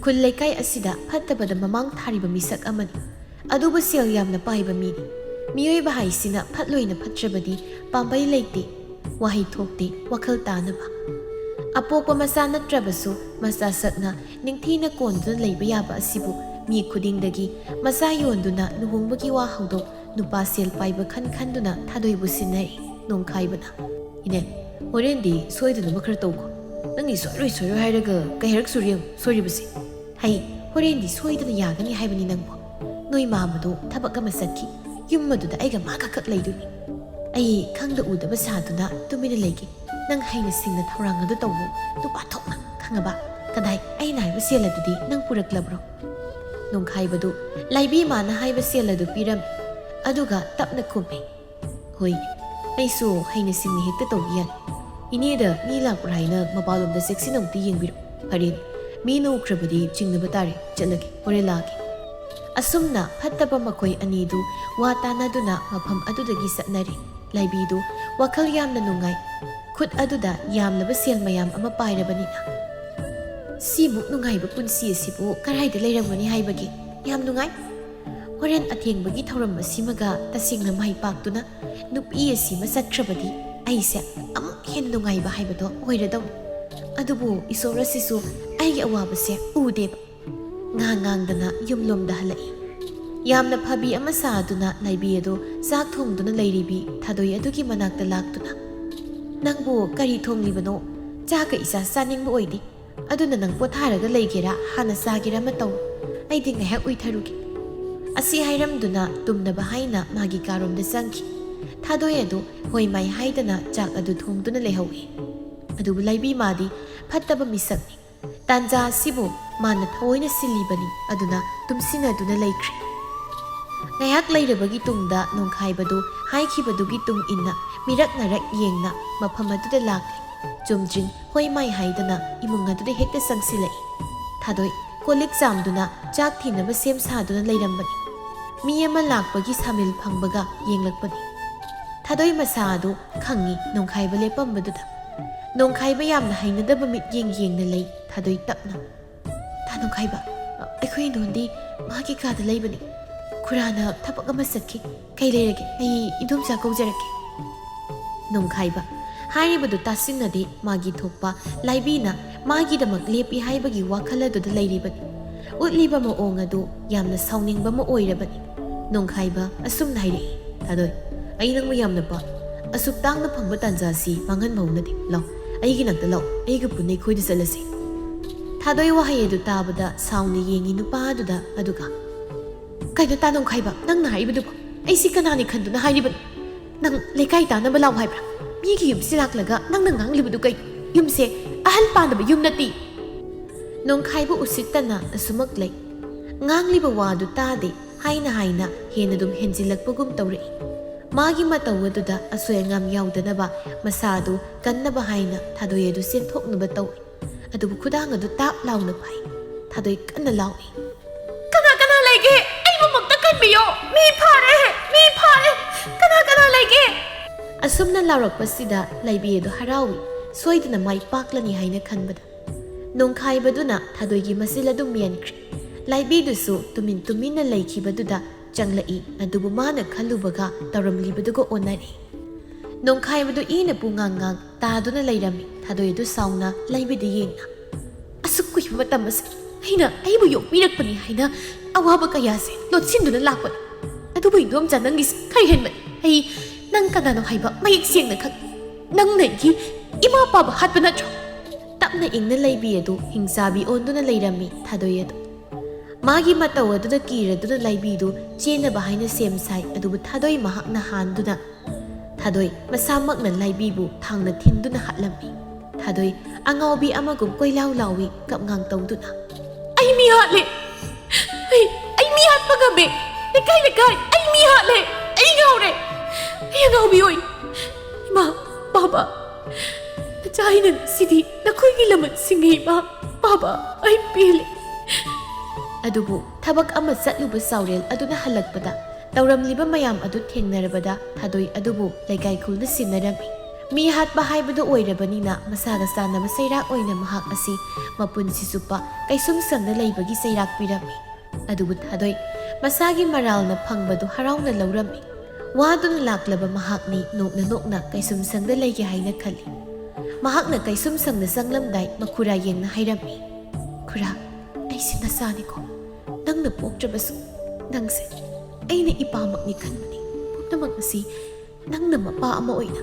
ꯈꯨꯜ ꯂꯩꯀꯥꯏ ꯑꯁꯤꯗ ꯐꯠꯇꯕꯗ ꯃꯃꯥꯡ ꯊꯥꯔꯤꯕ ꯃꯤꯁꯛ ꯑꯃꯅꯤ꯫ ꯑꯗꯨꯕꯨ ꯁꯦꯜ ꯌꯥꯝꯅ ꯄꯥꯏꯕ ꯃꯤꯅꯤ꯫ ꯃꯤꯑꯣꯏꯕ ꯍꯥꯏꯁꯤꯅ ꯐꯠꯂꯣꯏꯅ ꯐꯠꯇ꯭ꯔꯕꯗꯤ ꯄꯥꯝꯕꯩ ꯂꯩꯇꯦ꯫ ꯋꯥꯍꯩ ꯊꯣꯛꯇꯦ ꯋꯥꯈꯜ ꯇꯥꯅꯕ꯫ ꯑꯄꯣꯛꯄ ꯃꯆꯥ ꯅꯠꯇ꯭ꯔꯕꯁꯨ ꯃꯆꯥ ꯁꯛꯅ ꯅꯤꯡꯊꯤꯅ ꯀꯣꯟꯗꯨꯅ ꯂꯩꯕ ꯌꯥꯕ ꯑꯁꯤꯕꯨ ꯃꯤ ꯈꯨꯗꯤꯡꯗꯒꯤ ꯃꯆꯥ ꯌꯣꯟꯗꯨꯅ ꯂꯨꯍꯣꯡꯕꯒꯤ ꯋꯥ ꯍꯧꯗꯣꯛ ꯅꯨꯄꯥ ꯁꯦꯜ ꯄꯥꯏꯕ ꯈꯟ ꯈꯟꯗꯨꯅ ꯊꯥꯗꯣꯏꯕꯨ ꯁꯤꯟꯅꯔꯤ ꯅꯣꯡꯈꯥꯏꯕꯅ꯫ "ꯏꯅꯦ, ꯍꯣꯔꯦꯟꯗꯤ ꯁꯣꯏꯗꯅꯕ ꯈꯔ ꯇꯧꯀꯣ꯫ ꯅꯪꯒꯤ ꯁꯣꯏꯔꯣꯏ ꯁꯣꯏꯔꯣꯏ ꯍꯥꯏꯔꯒ ꯀꯩ ꯍꯥꯏꯔꯛ ꯁꯣꯔꯤ ꯌꯦꯡꯉꯨ ꯁꯣꯏꯔꯤꯕꯁꯦ?" "ꯍꯩ, ꯍꯣꯔꯦꯟꯗꯤ ꯁꯣꯏꯗꯅ ꯌꯥꯒꯅꯤ ꯍꯥꯏꯕꯅꯤ ꯅꯪꯕꯨ꯫ ꯅꯣꯏ ꯃꯥꯃꯗꯣ ꯊꯕꯛ ꯑꯃ ꯆꯠꯈꯤ꯫ ꯌꯨꯝ ꯑꯗꯨꯗ ꯑꯩꯒ ꯃꯥ ꯈꯛ ꯂꯩꯗꯣꯏꯅꯤ꯫ ꯑꯩ ꯈꯪꯗ ꯎꯗꯕ ꯁꯥꯗꯨꯅ ꯇꯨꯃꯤꯟꯅ ꯂꯩꯒꯦ꯫ ꯅꯪ ꯍꯩꯅ ꯁꯤꯡꯅ ꯊꯧꯔꯥꯡ ꯑꯗꯨ ꯇꯧꯋꯣ꯫ ꯅꯨꯄꯥ ꯊꯣꯛꯅ, ꯈꯪꯉꯕ? ꯀꯗꯥꯏ? ꯑꯩꯅ ꯍꯥꯏꯕ ꯁꯦꯜ ꯑꯗꯨꯗꯤ ꯅꯪ ꯄꯨꯔꯛꯂꯕ꯭ꯔꯣ?" ꯅꯣꯡꯈꯥꯏꯕꯗꯨ ꯂꯥꯏꯕꯤ ꯃꯥꯅ ꯍꯥꯏꯕ ꯁꯦꯜ ꯑꯗꯨ ꯄꯤꯔꯝꯃꯤ꯫ ꯑꯗꯨꯒ ꯇꯞꯅ ꯈꯨꯝꯃꯤ, "ꯍꯣꯏ, ꯑꯩꯁꯨ ꯍꯩꯅ ꯁꯤꯡꯅ ꯍꯦꯛꯇ ꯇꯧꯕ ꯌꯥꯏ꯫ ꯏꯅꯦꯗ ꯃꯤ ꯂꯥꯛꯄ꯭ꯔꯥ ꯍꯥꯏꯅ ꯃꯄꯥꯟꯂꯣꯝꯗ ꯆꯦꯛꯁꯤꯟꯅ ꯑꯃꯨꯛꯇ ꯌꯦꯡꯕꯤꯔꯣ꯫ ꯐꯔꯦ, ꯃꯤꯅ ꯎꯈ꯭ꯔꯕꯗꯤ ꯆꯤꯡꯅꯕ ꯇꯥꯔꯦ꯫ ꯆꯠꯂꯒꯦ, ꯍꯣꯔꯦꯟ ꯂꯥꯛꯑꯒꯦ꯫" ꯑꯁꯨꯝꯅ ꯐꯠꯇꯕ ꯃꯈꯣꯏ ꯑꯅꯤꯗꯨ ꯋꯥ ꯇꯥꯅꯗꯨꯅ ꯃꯐꯝ ꯑꯗꯨꯗꯒꯤ ꯆꯠꯅꯔꯦ꯫ ꯂꯥꯏꯕꯤꯗꯨ ꯋꯥꯈꯜ ꯌꯥꯝꯅ ꯅꯨꯡꯉꯥꯏ꯫ ꯈꯨꯠ ꯑꯗꯨꯗ ꯌꯥꯝꯂꯕ ꯁꯦꯜ ꯃꯌꯥꯝ ꯑꯃ ꯄꯥꯏꯔꯕꯅꯤꯅ꯫ "ꯁꯤꯃꯨꯛ ꯅꯨꯡꯉꯥꯏꯕ ꯄꯨꯟꯁꯤ ꯑꯁꯤꯕꯨ ꯀꯗꯥꯏꯗ ꯂꯩꯔꯝꯒꯅꯤ ꯍꯥꯏꯕꯒꯦ? ꯌꯥꯝ ꯅꯨꯡꯉꯥꯏ꯫ ꯍꯣꯔꯦꯟ ꯑꯊꯦꯡꯕꯒꯤ ꯊꯧꯔꯝ ꯑꯁꯤꯃꯒ ꯇꯁꯦꯡꯅ ꯃꯥꯏ ꯄꯥꯛꯇꯨꯅ ꯅꯨꯄꯤ ꯑꯁꯤꯃ ꯆꯠꯈ꯭ꯔꯕꯗꯤ ꯑꯩꯁꯦ ꯑꯃꯨꯛ ꯍꯦꯟꯅ ꯅꯨꯡꯉꯥꯏꯕ ꯍꯥꯏꯕꯗꯣ ꯑꯣꯏꯔꯗꯧꯅꯤ꯫ ꯑꯗꯨꯕꯨ ꯏꯁꯣꯔ ꯑꯁꯤꯁꯨ ꯑꯩꯒꯤ ꯑꯋꯥꯕꯁꯦ ꯎꯗꯦꯕ꯫" ꯉꯥꯡ ꯉꯥꯡꯗꯅ ꯌꯨꯝꯂꯣꯝꯗ ꯍꯜꯂꯛꯏ꯫ ꯌꯥꯝꯅ ꯐꯕꯤ ꯑꯃ ꯁꯥꯗꯨꯅ ꯂꯥꯏꯕꯤ ꯑꯗꯨ ꯆꯥꯛ ꯊꯣꯡꯗꯨꯅ ꯂꯩꯔꯤꯕꯤ ꯊꯥꯗꯣꯏ ꯑꯗꯨꯒꯤ ꯃꯅꯥꯛꯇ ꯂꯥꯛꯇꯨꯅ, "ꯅꯪꯕꯨ ꯀꯔꯤ ꯊꯣꯡꯂꯤꯕꯅꯣ? ꯆꯥꯛꯀ ꯏꯆꯥ ꯆꯥꯅꯤꯡꯕ ꯑꯣꯏꯗꯦ꯫ ꯑꯗꯨꯅ ꯅꯪ ꯄꯣꯊꯥꯔꯒ ꯂꯩꯒꯦꯔꯥ? ꯍꯥꯟꯅ ꯆꯥꯒꯦꯔꯥ ꯑꯃ ꯇꯧ꯫ ꯑꯩꯗꯤ ꯉꯥꯏꯍꯥꯛ ꯎꯏꯊꯔꯨꯒꯦ꯫" ꯑꯁꯤ ꯍꯥꯏꯔꯝꯗꯨꯅ ꯇꯨꯝꯅꯕ ꯍꯥꯏꯅ ꯃꯥꯒꯤ ꯀꯥꯔꯣꯝꯗ ꯆꯪꯈꯤ꯫ ꯊꯥꯗꯣꯏ ꯑꯗꯨ ꯍꯣꯏ ꯃꯥꯏ ꯍꯥꯏꯗꯅ ꯆꯥꯛ ꯑꯗꯨ ꯊꯣꯡꯗꯨꯅ ꯂꯩꯍꯧꯏ꯫ ꯑꯗꯨꯕꯨ ꯂꯥꯏꯕꯤ ꯃꯥꯗꯤ ꯐꯠꯇꯕ ꯃꯤꯁꯛꯅꯤ꯫ ꯇꯥꯟꯖꯥ ꯑꯁꯤꯕꯨ ꯃꯥꯅ ꯊꯑꯣꯏꯅ ꯁꯤꯜꯂꯤꯕꯅꯤ꯫ ꯑꯗꯨꯅ ꯇꯨꯝꯁꯤꯟꯅꯗꯨꯅ ꯂꯩꯈ꯭ꯔꯦ꯫ ꯉꯥꯏꯍꯥꯛ ꯂꯩꯔꯕꯒꯤ ꯇꯨꯡꯗ ꯅꯣꯡꯈꯥꯏꯕꯗꯨ ꯍꯥꯏꯈꯤꯕꯗꯨꯒꯤ ꯇꯨꯡ ꯏꯟꯅ ꯃꯤꯔꯛ ꯅꯔꯛ ꯌꯦꯡꯅ ꯃꯐꯝ ꯑꯗꯨꯗ ꯂꯥꯛꯂꯦ꯫ ꯆꯨꯝꯗ꯭ꯔꯤꯡ ꯍꯣꯏ ꯃꯥꯏ ꯍꯥꯏꯗꯅ ꯏꯃꯨꯡ ꯑꯗꯨꯗ ꯍꯦꯛꯇ ꯆꯪꯁꯤꯜꯂꯛꯏ꯫ ꯊꯥꯗꯣꯏ ꯀꯣꯜꯂꯤꯛ ꯆꯥꯝꯗꯨꯅ ꯆꯥꯛ ꯊꯤꯅꯕ ꯁꯦꯝ ꯁꯥꯗꯨꯅ ꯂꯩꯔꯝꯕꯅꯤ꯫ ꯃꯤ ꯑꯃ ꯂꯥꯛꯄꯒꯤ ꯁꯥꯃꯤꯜ ꯐꯪꯕꯒ ꯌꯦꯡꯂꯛꯄꯅꯤ꯫ ꯊꯥꯗꯣꯏ ꯃꯁꯥ ꯑꯗꯨ ꯈꯪꯉꯤ ꯅꯣꯡꯈꯥꯏꯕ ꯂꯦꯞꯄꯝꯕꯗꯨꯗ꯫ ꯅꯣꯡꯈꯥꯏꯕ ꯌꯥꯝꯅ ꯍꯩꯅꯗꯕ ꯃꯤꯠꯌꯦꯡ ꯌꯦꯡꯅ ꯂꯩ ꯊꯥꯗꯣꯏ ꯇꯞꯅ꯫ "ꯇꯥ ꯅꯣꯡꯈꯥꯏꯕ, ꯑꯩꯈꯣꯏ ꯏꯟꯗꯣꯟꯗꯤ ꯃꯥꯒꯤ ꯀꯥꯗ ꯂꯩꯕꯅꯤ꯫ ꯈꯨꯔꯥꯅ ꯊꯕꯛ ꯑꯃ ꯆꯠꯈꯤ꯫ ꯀꯩ ꯂꯩꯔꯒꯦ? ꯑꯩ ꯏꯗꯣꯝꯆꯥ ꯀꯧꯖꯔꯛꯀꯦ꯫" ꯅꯣꯡꯈꯥꯏꯕ ꯍꯥꯏꯔꯤꯕꯗꯨ ꯇꯥꯁꯤꯟꯅꯗꯦ꯫ ꯃꯥꯒꯤ ꯊꯣꯛꯄ ꯂꯥꯏꯕꯤꯅ ꯃꯥꯒꯤꯗꯃꯛ ꯂꯦꯞꯄꯤ ꯍꯥꯏꯕꯒꯤ ꯋꯥꯈꯜ ꯑꯗꯨꯗ ꯂꯩꯔꯤꯕꯅꯤ꯫ ꯎꯠꯂꯤꯕ ꯃꯑꯣꯡ ꯑꯗꯨ ꯌꯥꯝꯅ ꯁꯥꯎꯅꯤꯡꯕ ꯑꯃ ꯑꯣꯏꯔꯕꯅꯤ꯫ ꯅꯣꯡꯈꯥꯏꯕ ꯑꯁꯨꯝꯅ ꯍꯥꯏꯔꯛꯏ, "ꯊꯥꯗꯣꯏ, ꯑꯩ ꯅꯪꯕꯨ ꯌꯥꯝꯅ ꯄꯥꯝ-, ꯑꯁꯨꯛ ꯇꯥꯡꯅ ꯐꯪꯕ ꯇꯥꯟꯖꯥ ꯑꯁꯤ ꯃꯥꯡꯍꯟꯕ ꯍꯧꯅꯗꯦ꯫ ꯂꯥꯎ, ꯑꯩꯒꯤ ꯅꯥꯛꯇ ꯂꯥꯎ, ꯑꯩꯒ ꯄꯨꯟꯅ ꯑꯩꯈꯣꯏꯗ ꯆꯠꯂꯁꯤ꯫" ꯊꯥꯗꯣꯏ ꯋꯥꯍꯩ ꯑꯗꯨ ꯇꯥꯕꯗ ꯁꯥꯎꯅ ꯌꯦꯡꯉꯤ ꯅꯨꯄꯥ ꯑꯗꯨꯗ, ꯑꯗꯨꯒ, "ꯀꯩꯅꯣ ꯇꯥ ꯅꯣꯡꯈꯥꯏꯕ, ꯅꯪꯅ ꯍꯥꯏꯔꯤꯕꯗꯨꯕꯨ? ꯑꯩꯁꯤ ꯀꯅꯥꯅꯤ ꯈꯟꯗꯨꯅ ꯍꯥꯏꯔꯤꯕꯅꯣ? ꯅꯪ ꯂꯩꯀꯥꯏ ꯇꯥꯅꯕ ꯂꯥꯎ ꯍꯥꯏꯕ꯭ꯔꯥ? ꯃꯤꯒꯤ ꯌꯨꯝꯁꯤ ꯂꯥꯛꯂꯒ ꯅꯪꯅ ꯉꯥꯡꯂꯤꯕꯗꯨ ꯀꯩ? ꯌꯨꯝꯁꯦ ꯑꯍꯜ ꯄꯥꯟꯗꯕ ꯌꯨꯝ ꯅꯠꯇꯦ꯫" ꯅꯣꯡꯈꯥꯏꯕ ꯎꯁꯤꯠꯇꯅ ꯑꯁꯨꯃꯛ ꯂꯩ꯫ ꯉꯥꯡꯂꯤꯕ ꯋꯥꯗꯨ ꯇꯥꯗꯦ ꯍꯥꯏꯅ ꯍꯥꯏꯅ ꯍꯦꯟꯅ ꯑꯗꯨꯝ ꯍꯦꯟꯖꯤꯜꯂꯛꯄꯒꯨꯝ ꯇꯧꯔꯛꯏ꯫ ꯃꯥꯒꯤ ꯃꯇꯧ ꯑꯗꯨꯗ ꯑꯁꯣꯏ ꯑꯉꯥꯝ ꯌꯥꯎꯗꯅꯕ ꯃꯁꯥ ꯑꯗꯨ ꯀꯟꯅꯕ ꯍꯥꯏꯅ ꯊꯥꯗꯣꯏ ꯑꯗꯨ ꯆꯦꯟꯊꯣꯛꯅꯕ ꯇꯧꯏ꯫ ꯑꯗꯨꯕꯨ ꯈꯨꯗꯥꯡ ꯑꯗꯨ ꯇꯥꯞ ꯂꯥꯎꯅ ꯐꯥꯏ꯫ ꯊꯥꯗꯣꯏ ꯀꯟꯅ ꯂꯥꯎꯏ, "ꯀꯅꯥ ꯀꯅꯥ ꯂꯩꯒꯦ? ꯑꯩꯕꯨ ꯑꯃꯨꯛꯇ ꯀꯟꯕꯤꯌꯣ! ꯃꯤ ꯐꯥꯔꯦ! ꯃꯤ ꯐꯥꯔꯦ! ꯀꯅꯥ ꯀꯅꯥ ꯂꯩꯒꯦ?" ꯑꯁꯨꯝꯅ ꯂꯥꯎꯔꯛꯄꯁꯤꯗ ꯂꯥꯏꯕꯤ ꯑꯗꯨ ꯍꯔꯥꯎꯏ, ꯁꯣꯏꯗꯅ ꯃꯥꯏ ꯄꯥꯛꯂꯅꯤ ꯍꯥꯏꯅ ꯈꯟꯕꯗ꯫ ꯅꯣꯡꯈꯥꯏꯕꯗꯨꯅ ꯊꯥꯗꯣꯏꯒꯤ ꯃꯆꯤꯜ ꯑꯗꯨ ꯃꯦꯟꯈ꯭ꯔꯦ꯫ ꯂꯥꯏꯕꯤꯗꯨꯁꯨ ꯇꯨꯃꯤꯟ ꯇꯨꯃꯤꯟꯅ ꯂꯩꯈꯤꯕꯗꯨꯗ ꯆꯪꯂꯛꯏ, ꯑꯗꯨꯕꯨ ꯃꯥꯅ ꯈꯜꯂꯨꯕꯒ ꯇꯧꯔꯝꯂꯤꯕꯗꯨꯒ ꯑꯣꯟꯅꯔꯦ꯫ ꯅꯣꯡꯈꯥꯏꯕꯗꯨ ꯏꯅ ꯄꯨꯡꯉꯥꯡ ꯉꯥꯡ ꯇꯥꯗꯨꯅ ꯂꯩꯔꯝꯃꯤ꯫ ꯊꯥꯗꯣꯏ ꯑꯗꯨ ꯁꯥꯎꯅ ꯂꯥꯏꯕꯤꯗ ꯌꯦꯡꯅ, "ꯑꯁꯨꯛ ꯀꯨꯏꯕ ꯃꯇꯝ ꯑꯁꯤꯗ ꯑꯩꯅ ꯑꯩꯕꯨ ꯌꯣꯛꯄꯤꯔꯛꯄꯅꯤ ꯍꯥꯏꯅ ꯑꯋꯥꯕ ꯀꯌꯥꯁꯦ ꯂꯣꯠꯁꯤꯟꯗꯨꯅ ꯂꯥꯛꯄꯅꯤ꯫ ꯑꯗꯨꯕꯨ ꯏꯗꯣꯝꯆꯥ ꯅꯪꯒꯤꯁꯤ ꯈꯔ ꯍꯦꯟꯃꯜꯂꯤ꯫ ꯑꯩ ꯅꯪ ꯀꯅꯥꯅꯣ ꯍꯥꯏꯕ ꯃꯌꯦꯛ ꯁꯦꯡꯅ ꯈꯪꯏ꯫ ꯅꯪꯅ ꯑꯩꯒꯤ ꯏꯃꯥ ꯄꯥꯕ ꯍꯥꯠꯄ ꯅꯠꯇ꯭ꯔꯣ?" ꯇꯞꯅ ꯏꯪꯅ ꯂꯩꯕꯤ ꯑꯗꯨ ꯍꯤꯡꯆꯥꯕꯤ ꯑꯣꯟꯗꯨꯅ ꯂꯩꯔꯝꯃꯤ ꯊꯥꯗꯣꯏ ꯑꯗꯨ꯫ ꯃꯥꯒꯤ ꯃꯇꯧ ꯑꯗꯨꯗ ꯀꯤꯔꯗꯨꯅ ꯂꯥꯏꯕꯤꯗꯨ ꯆꯦꯟꯅꯕ ꯍꯥꯏꯅ ꯁꯦꯝ ꯁꯥꯏ, ꯑꯗꯨꯕꯨ ꯊꯥꯗꯣꯏ ꯃꯍꯥꯛꯅ ꯍꯥꯟꯗꯨꯅ ꯊꯥꯗꯣꯏ ꯃꯁꯥꯃꯛꯅ ꯂꯥꯏꯕꯤꯕꯨ ꯊꯥꯡꯅ ꯊꯤꯟꯗꯨꯅ ꯍꯥꯠꯂꯝꯃꯤ꯫ ꯊꯥꯗꯣꯏ ꯑꯉꯥꯎꯕꯤ ꯑꯃꯒꯨꯝ ꯀꯣꯏꯂꯥꯎ ꯂꯥꯎꯏ, ꯀꯞꯉꯥꯡ ꯇꯧꯗꯨꯅ꯫ "ꯑꯩ ꯃꯤ ꯍꯥꯠꯂꯦ! ꯑꯩ, ꯑꯩ ꯃꯤ ꯍꯥꯠꯄ ꯉꯝꯃꯦ! ꯂꯩꯀꯥꯏ, ꯂꯩꯀꯥꯏ, ꯑꯩ ꯃꯤ ꯍꯥꯠꯂꯦ! ꯑꯩ ꯉꯥꯎꯔꯦ! ꯑꯩ ꯑꯉꯥꯎꯕꯤ ꯑꯣꯏ! ꯏꯃꯥ, ꯕꯥꯕꯥ, ꯅꯆꯥ ꯑꯩꯅ ꯉꯁꯤꯗꯤ ꯅꯈꯣꯏꯒꯤ ꯂꯃꯟ ꯁꯤꯡꯉꯦ, ꯏꯃꯥ, ꯕꯥꯕꯥ, ꯑꯩ ꯄꯦꯜꯂꯦ!" ꯑꯗꯨꯕꯨ ꯊꯕꯛ ꯑꯃ ꯆꯠꯂꯨꯕ ꯆꯥꯎꯔꯦꯜ ꯑꯗꯨꯅ ꯍꯜꯂꯛꯄꯗ ꯇꯧꯔꯝꯂꯤꯕ ꯃꯌꯥꯝ ꯑꯗꯨ ꯊꯦꯡꯅꯔꯕꯗ ꯊꯥꯗꯣꯏ ꯑꯗꯨꯕꯨ ꯂꯩꯀꯥꯏ ꯈꯨꯜꯅ ꯁꯤꯟꯅꯔꯝꯃꯤ꯫ ꯃꯤ ꯍꯥꯠꯄ ꯍꯥꯏꯕꯗꯨ ꯑꯣꯏꯔꯕꯅꯤꯅ ꯃꯁꯥꯒ ꯆꯥꯟꯅꯕ ꯆꯩꯔꯥꯛ ꯑꯣꯏꯅ ꯃꯍꯥꯛ ꯑꯁꯤ ꯃꯄꯨꯟꯁꯤ ꯆꯨꯞꯄ ꯀꯩꯁꯨꯝꯁꯪꯗ ꯂꯩꯕꯒꯤ ꯆꯩꯔꯥꯛ ꯄꯤꯔꯝꯃꯤ꯫ ꯑꯗꯨꯕꯨ ꯊꯥꯗꯣꯏ ꯃꯁꯥꯒꯤ ꯃꯔꯥꯜꯅ ꯐꯪꯕꯗꯨ ꯍꯔꯥꯎꯅ ꯂꯧꯔꯝꯃꯤ꯫ ꯋꯥꯗꯨꯅ ꯂꯥꯛꯂꯕ ꯃꯍꯥꯛꯅꯤ ꯅꯣꯛꯅ ꯅꯣꯛꯅ ꯀꯩꯁꯨꯝꯁꯪꯗ ꯂꯩꯒꯦ ꯍꯥꯏꯅ ꯈꯜꯂꯤ꯫ ꯃꯍꯥꯛꯅ ꯀꯩꯁꯨꯝꯁꯪꯗ ꯆꯪꯂꯝꯗꯥꯏ ꯃꯈꯨꯔꯥ ꯌꯦꯡꯅ ꯍꯥꯏꯔꯝꯃꯤ, "ꯈꯨꯔꯥ, ꯑꯩꯁꯦ ꯅꯆꯥꯅꯤꯀꯣ꯫ ꯅꯪꯅ ꯄꯣꯛꯇ꯭ꯔꯕꯁꯨ ꯅꯪꯁꯦ ꯑꯩꯅ ꯏꯄꯥꯃꯛꯅꯤ ꯈꯟꯕꯅꯤ꯫ ꯄꯨꯝꯅꯃꯛ ꯑꯁꯤ ꯅꯪꯅ ꯃꯄꯥ ꯑꯃ ꯑꯣꯏꯅ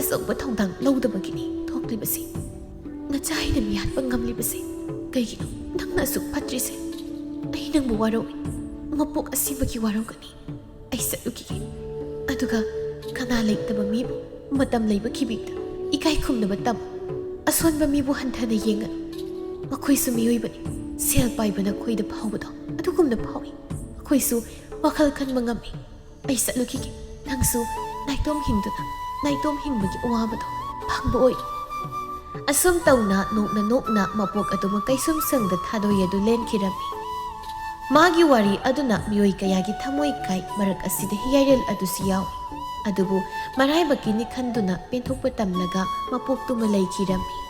ꯑꯆꯧꯕ ꯊꯧꯗꯥꯡ ꯂꯧꯗꯕꯒꯤꯅꯤ ꯊꯣꯛꯂꯤꯕꯁꯤ꯫ ꯅꯆꯥ ꯑꯩꯅ ꯃꯤꯍꯥꯠꯄ ꯉꯝꯂꯤꯕꯁꯦ ꯀꯩꯒꯤꯅꯣ? ꯅꯪꯅ ꯑꯁꯨꯛ ꯐꯠꯇ꯭ꯔꯤꯁꯦ? ꯑꯩ ꯅꯪꯕꯨ ꯋꯥꯔꯧꯏ꯫ ꯃꯄꯣꯛ ꯑꯁꯤꯃꯒꯤ ꯋꯥꯔꯧꯒꯅꯤ꯫ ꯑꯩ ꯆꯠꯂꯨꯈꯤꯒꯦ꯫ ꯑꯗꯨꯒ ꯀꯅꯥ ꯂꯩꯇꯕ ꯃꯤꯕꯨ ꯃꯇꯝ ꯂꯩꯕ ꯈꯤꯕꯤꯛꯇ ꯏꯀꯥꯏ ꯈꯨꯝꯅꯕ ꯇꯝꯃꯨ꯫ ꯑꯁꯣꯟꯕ ꯃꯤꯕꯨ ꯍꯟꯊꯅ ꯌꯦꯡꯒꯅꯨ꯫ ꯃꯈꯣꯏꯁꯨ ꯃꯤꯑꯣꯏꯕꯅꯤ꯫ ꯁꯦꯜ ꯄꯥꯏꯕ ꯅꯈꯣꯏꯗ ꯐꯥꯎꯕꯗꯣ ꯑꯗꯨꯒꯨꯝꯅ ꯐꯥꯎꯏ꯫ ꯃꯈꯣꯏꯁꯨ ꯋꯥꯈꯜ ꯈꯟꯕ ꯉꯝꯃꯤ꯫ ꯑꯩ ꯆꯠꯂꯨꯈꯤꯒꯦ꯫ ꯅꯪꯁꯨ ꯅꯥꯏꯇꯣꯝ ꯍꯤꯡꯗꯨꯅ ꯅꯥꯏꯇꯣꯝ ꯍꯤꯡꯕꯒꯤ ꯑꯋꯥꯕꯗꯣ ꯐꯪꯕ ꯑꯣꯏ꯫" ꯑꯁꯨꯝ ꯇꯧꯅ ꯅꯣꯛꯅ ꯅꯣꯛꯅ ꯃꯄꯣꯛ ꯑꯗꯨꯃꯛ ꯀꯩꯁꯨꯝꯁꯪꯗ ꯊꯥꯗꯣꯏ ꯑꯗꯨ ꯂꯦꯟꯈꯤꯔꯝꯃꯤ꯫ ꯃꯥꯒꯤ ꯋꯥꯔꯤ ꯑꯗꯨꯅ ꯃꯤꯑꯣꯏ ꯀꯌꯥꯒꯤ ꯊꯃꯣꯏ ꯀꯥꯏ, ꯃꯔꯛ ꯑꯁꯤꯗ ꯍꯤꯌꯥꯏꯔꯦꯜ ꯑꯗꯨꯁꯨ ꯌꯥꯎꯏ꯫ ꯑꯗꯨꯕꯨ ꯃꯔꯥꯏꯕꯛꯀꯤꯅꯤ ꯈꯟꯗꯨꯅ ꯄꯦꯟꯊꯣꯛꯄ ꯇꯝꯂꯒ ꯃꯄꯣꯛꯇꯨꯃ ꯂꯩꯈꯤꯔꯝꯃꯤ꯫